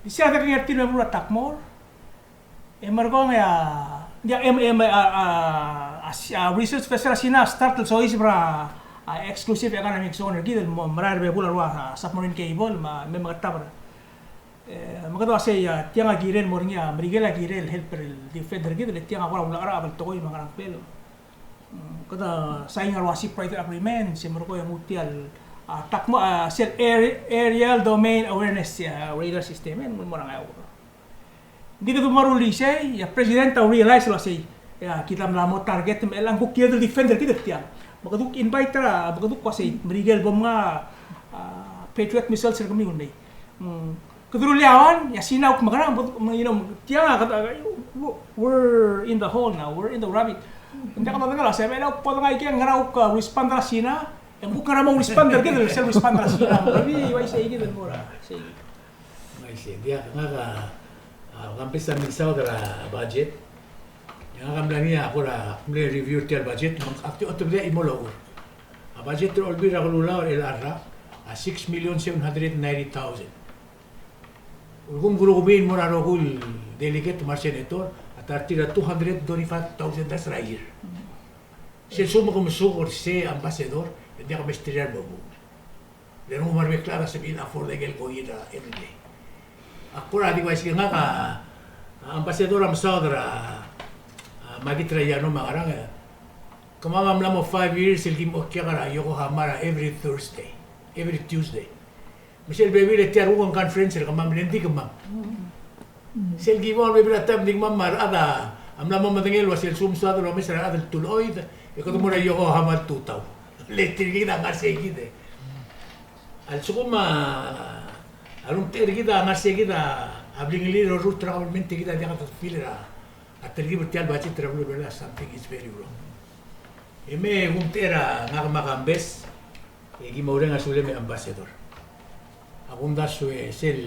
di se a dekengei er tir me meruul a TACMOR. E merekong e a, ng di a, em, em, a, a, a, a research vessel er a Sina a start el soiseb er a, a, exclusive economic zone er kid el mo merael er a bebul a rua, a, submarine cable me, me meketab er. E, me kede uasei, a, tiang a kirel el mo er ngii a Merikel a kirel el help er a defend er kid, le tiang a kora ulekeracheb el tekoi me a ngerang klel. Mm, kede sign a rua shipwright agreement, se merekong e nguu tia el, a, TACMOR, a, sel aer-, aerial domain awareness, a, radar system, e ng mo er a Ngeaur. Ng di kede meruul er isei, e a president a realize el uasei, e a, kid a mla mo target, me chelechang kuk kired el defend er kid er tiang. Me kede kuk invite er a, me kede kuk uasei, Merikel bo mnga, a, Patriot missiles er kemiu el mei. Mm, kede rullii a one, e a Sina a kuk mekerang, me, you know, tiang a, kede, we're, we're in the hole now, we're in the rabbit. Ng diak a medengei el uasei, me chelechang kuk bo dengai kid e ngera a kuk, a, respond er a Sina, e ng kuk ngera a mo respond er kid, sel respond er a Sina. Maybe, uaisei kid el mo er a, sei. Uaisei, ng diak, ngak a, a, kambes a milsaod er a budget. Ngak a mla ngii a kora mle review er tia el budget, me ak di otobedii a chimo el ureor. A budget er a Olbiil er a Kelulau er chelecha el rak a six million seven hundred ninety thousand. Ulekum kurukebii el mo er a rokui el delegate me a resenator, a ta er tir a two hundred thirty-five thousand dollars er a year. Sel lsekum ke mesuk er sei, ambassador, e ng diak mesterir a remuul. Le ng mo er a bek el chad a sebechir el afford aike el koir er a everyday. Ak kora di uaisei, ngak a, a, ambassador a mesaod er a, a, makit er a Iano me a ngerang, e. Kemam a mla mo five years el ki mo okiak er a Yokohama er a every Thursday, every Tuesday. Me sel bebil e tia el kuk conference er kemam, le ng di kemam. Sel ki bo el bebil a taem ng di kemam me a rechad a mla mo medengei el uasei sel lsekum soad el omes er a rechad el tuloid, e kede mo er a Yokohama el tutau. Le tirkid a ngar sei kid. A lsekum a, a rungtechei er kid a ngar sei kid a, a blingelir el orrurt er a government e kid a diak de feel er a, a telkib er tia el budget er a beluu er a Belau, something is very wrong. E me kumtechei er a ngak me a kambes, e ki mo oureng a sulem e ambassador. A kumdasu e sel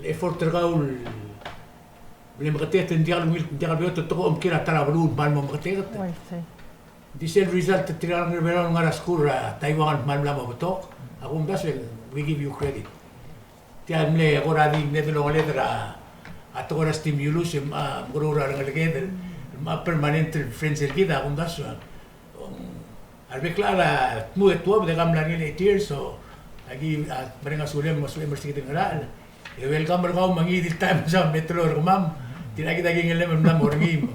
effort er kau el Mle meketeket, ng diak el ungil, ng diak el beot el tekoi el omkiei er a ta er a beluu el kmal mo meketeket. Oi, sei. Di sel result er tirka el ngar er a Belau el ngar er a skuul er a Taiwan el kmal mla mo betok. A kumdasu el we give you credit. Tia el mle kora di mle delongeled er a, a tekoi er a stimulus, e, a, mekerreu er a rengeleked, el, el permanent el friends er kid, a kumdasu. A rebek el chad a tmuu e tuobed e ke mla er ngii el eight years, so aki, a, mereng a sulem, me a sulem er se kid el ngerachel. E welcome er kau me ngii di el taem e soam me teloi er kemam. Tia kid a kingellem el mla mo er ngii me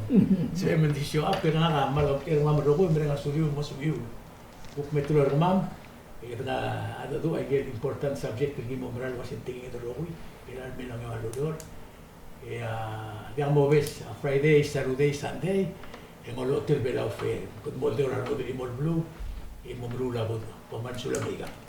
sebechem el di show up, e ngak a kmal obengterir a rokui, mereng a suliu, me a suliu. Kuk me teloi er kemam, e kede ngar a dedu aike el important subject el ngii mo mera el ua se ng tekinged el rokui, e a mle ongeua el ureor. E a diak mobes a Friday, Saturday, Sunday, e ng olecholt el Belau Fair. Kede mo oldeu er a rengud el chimo el beluu, e mo meruul a budech. Kom kmal mesulang.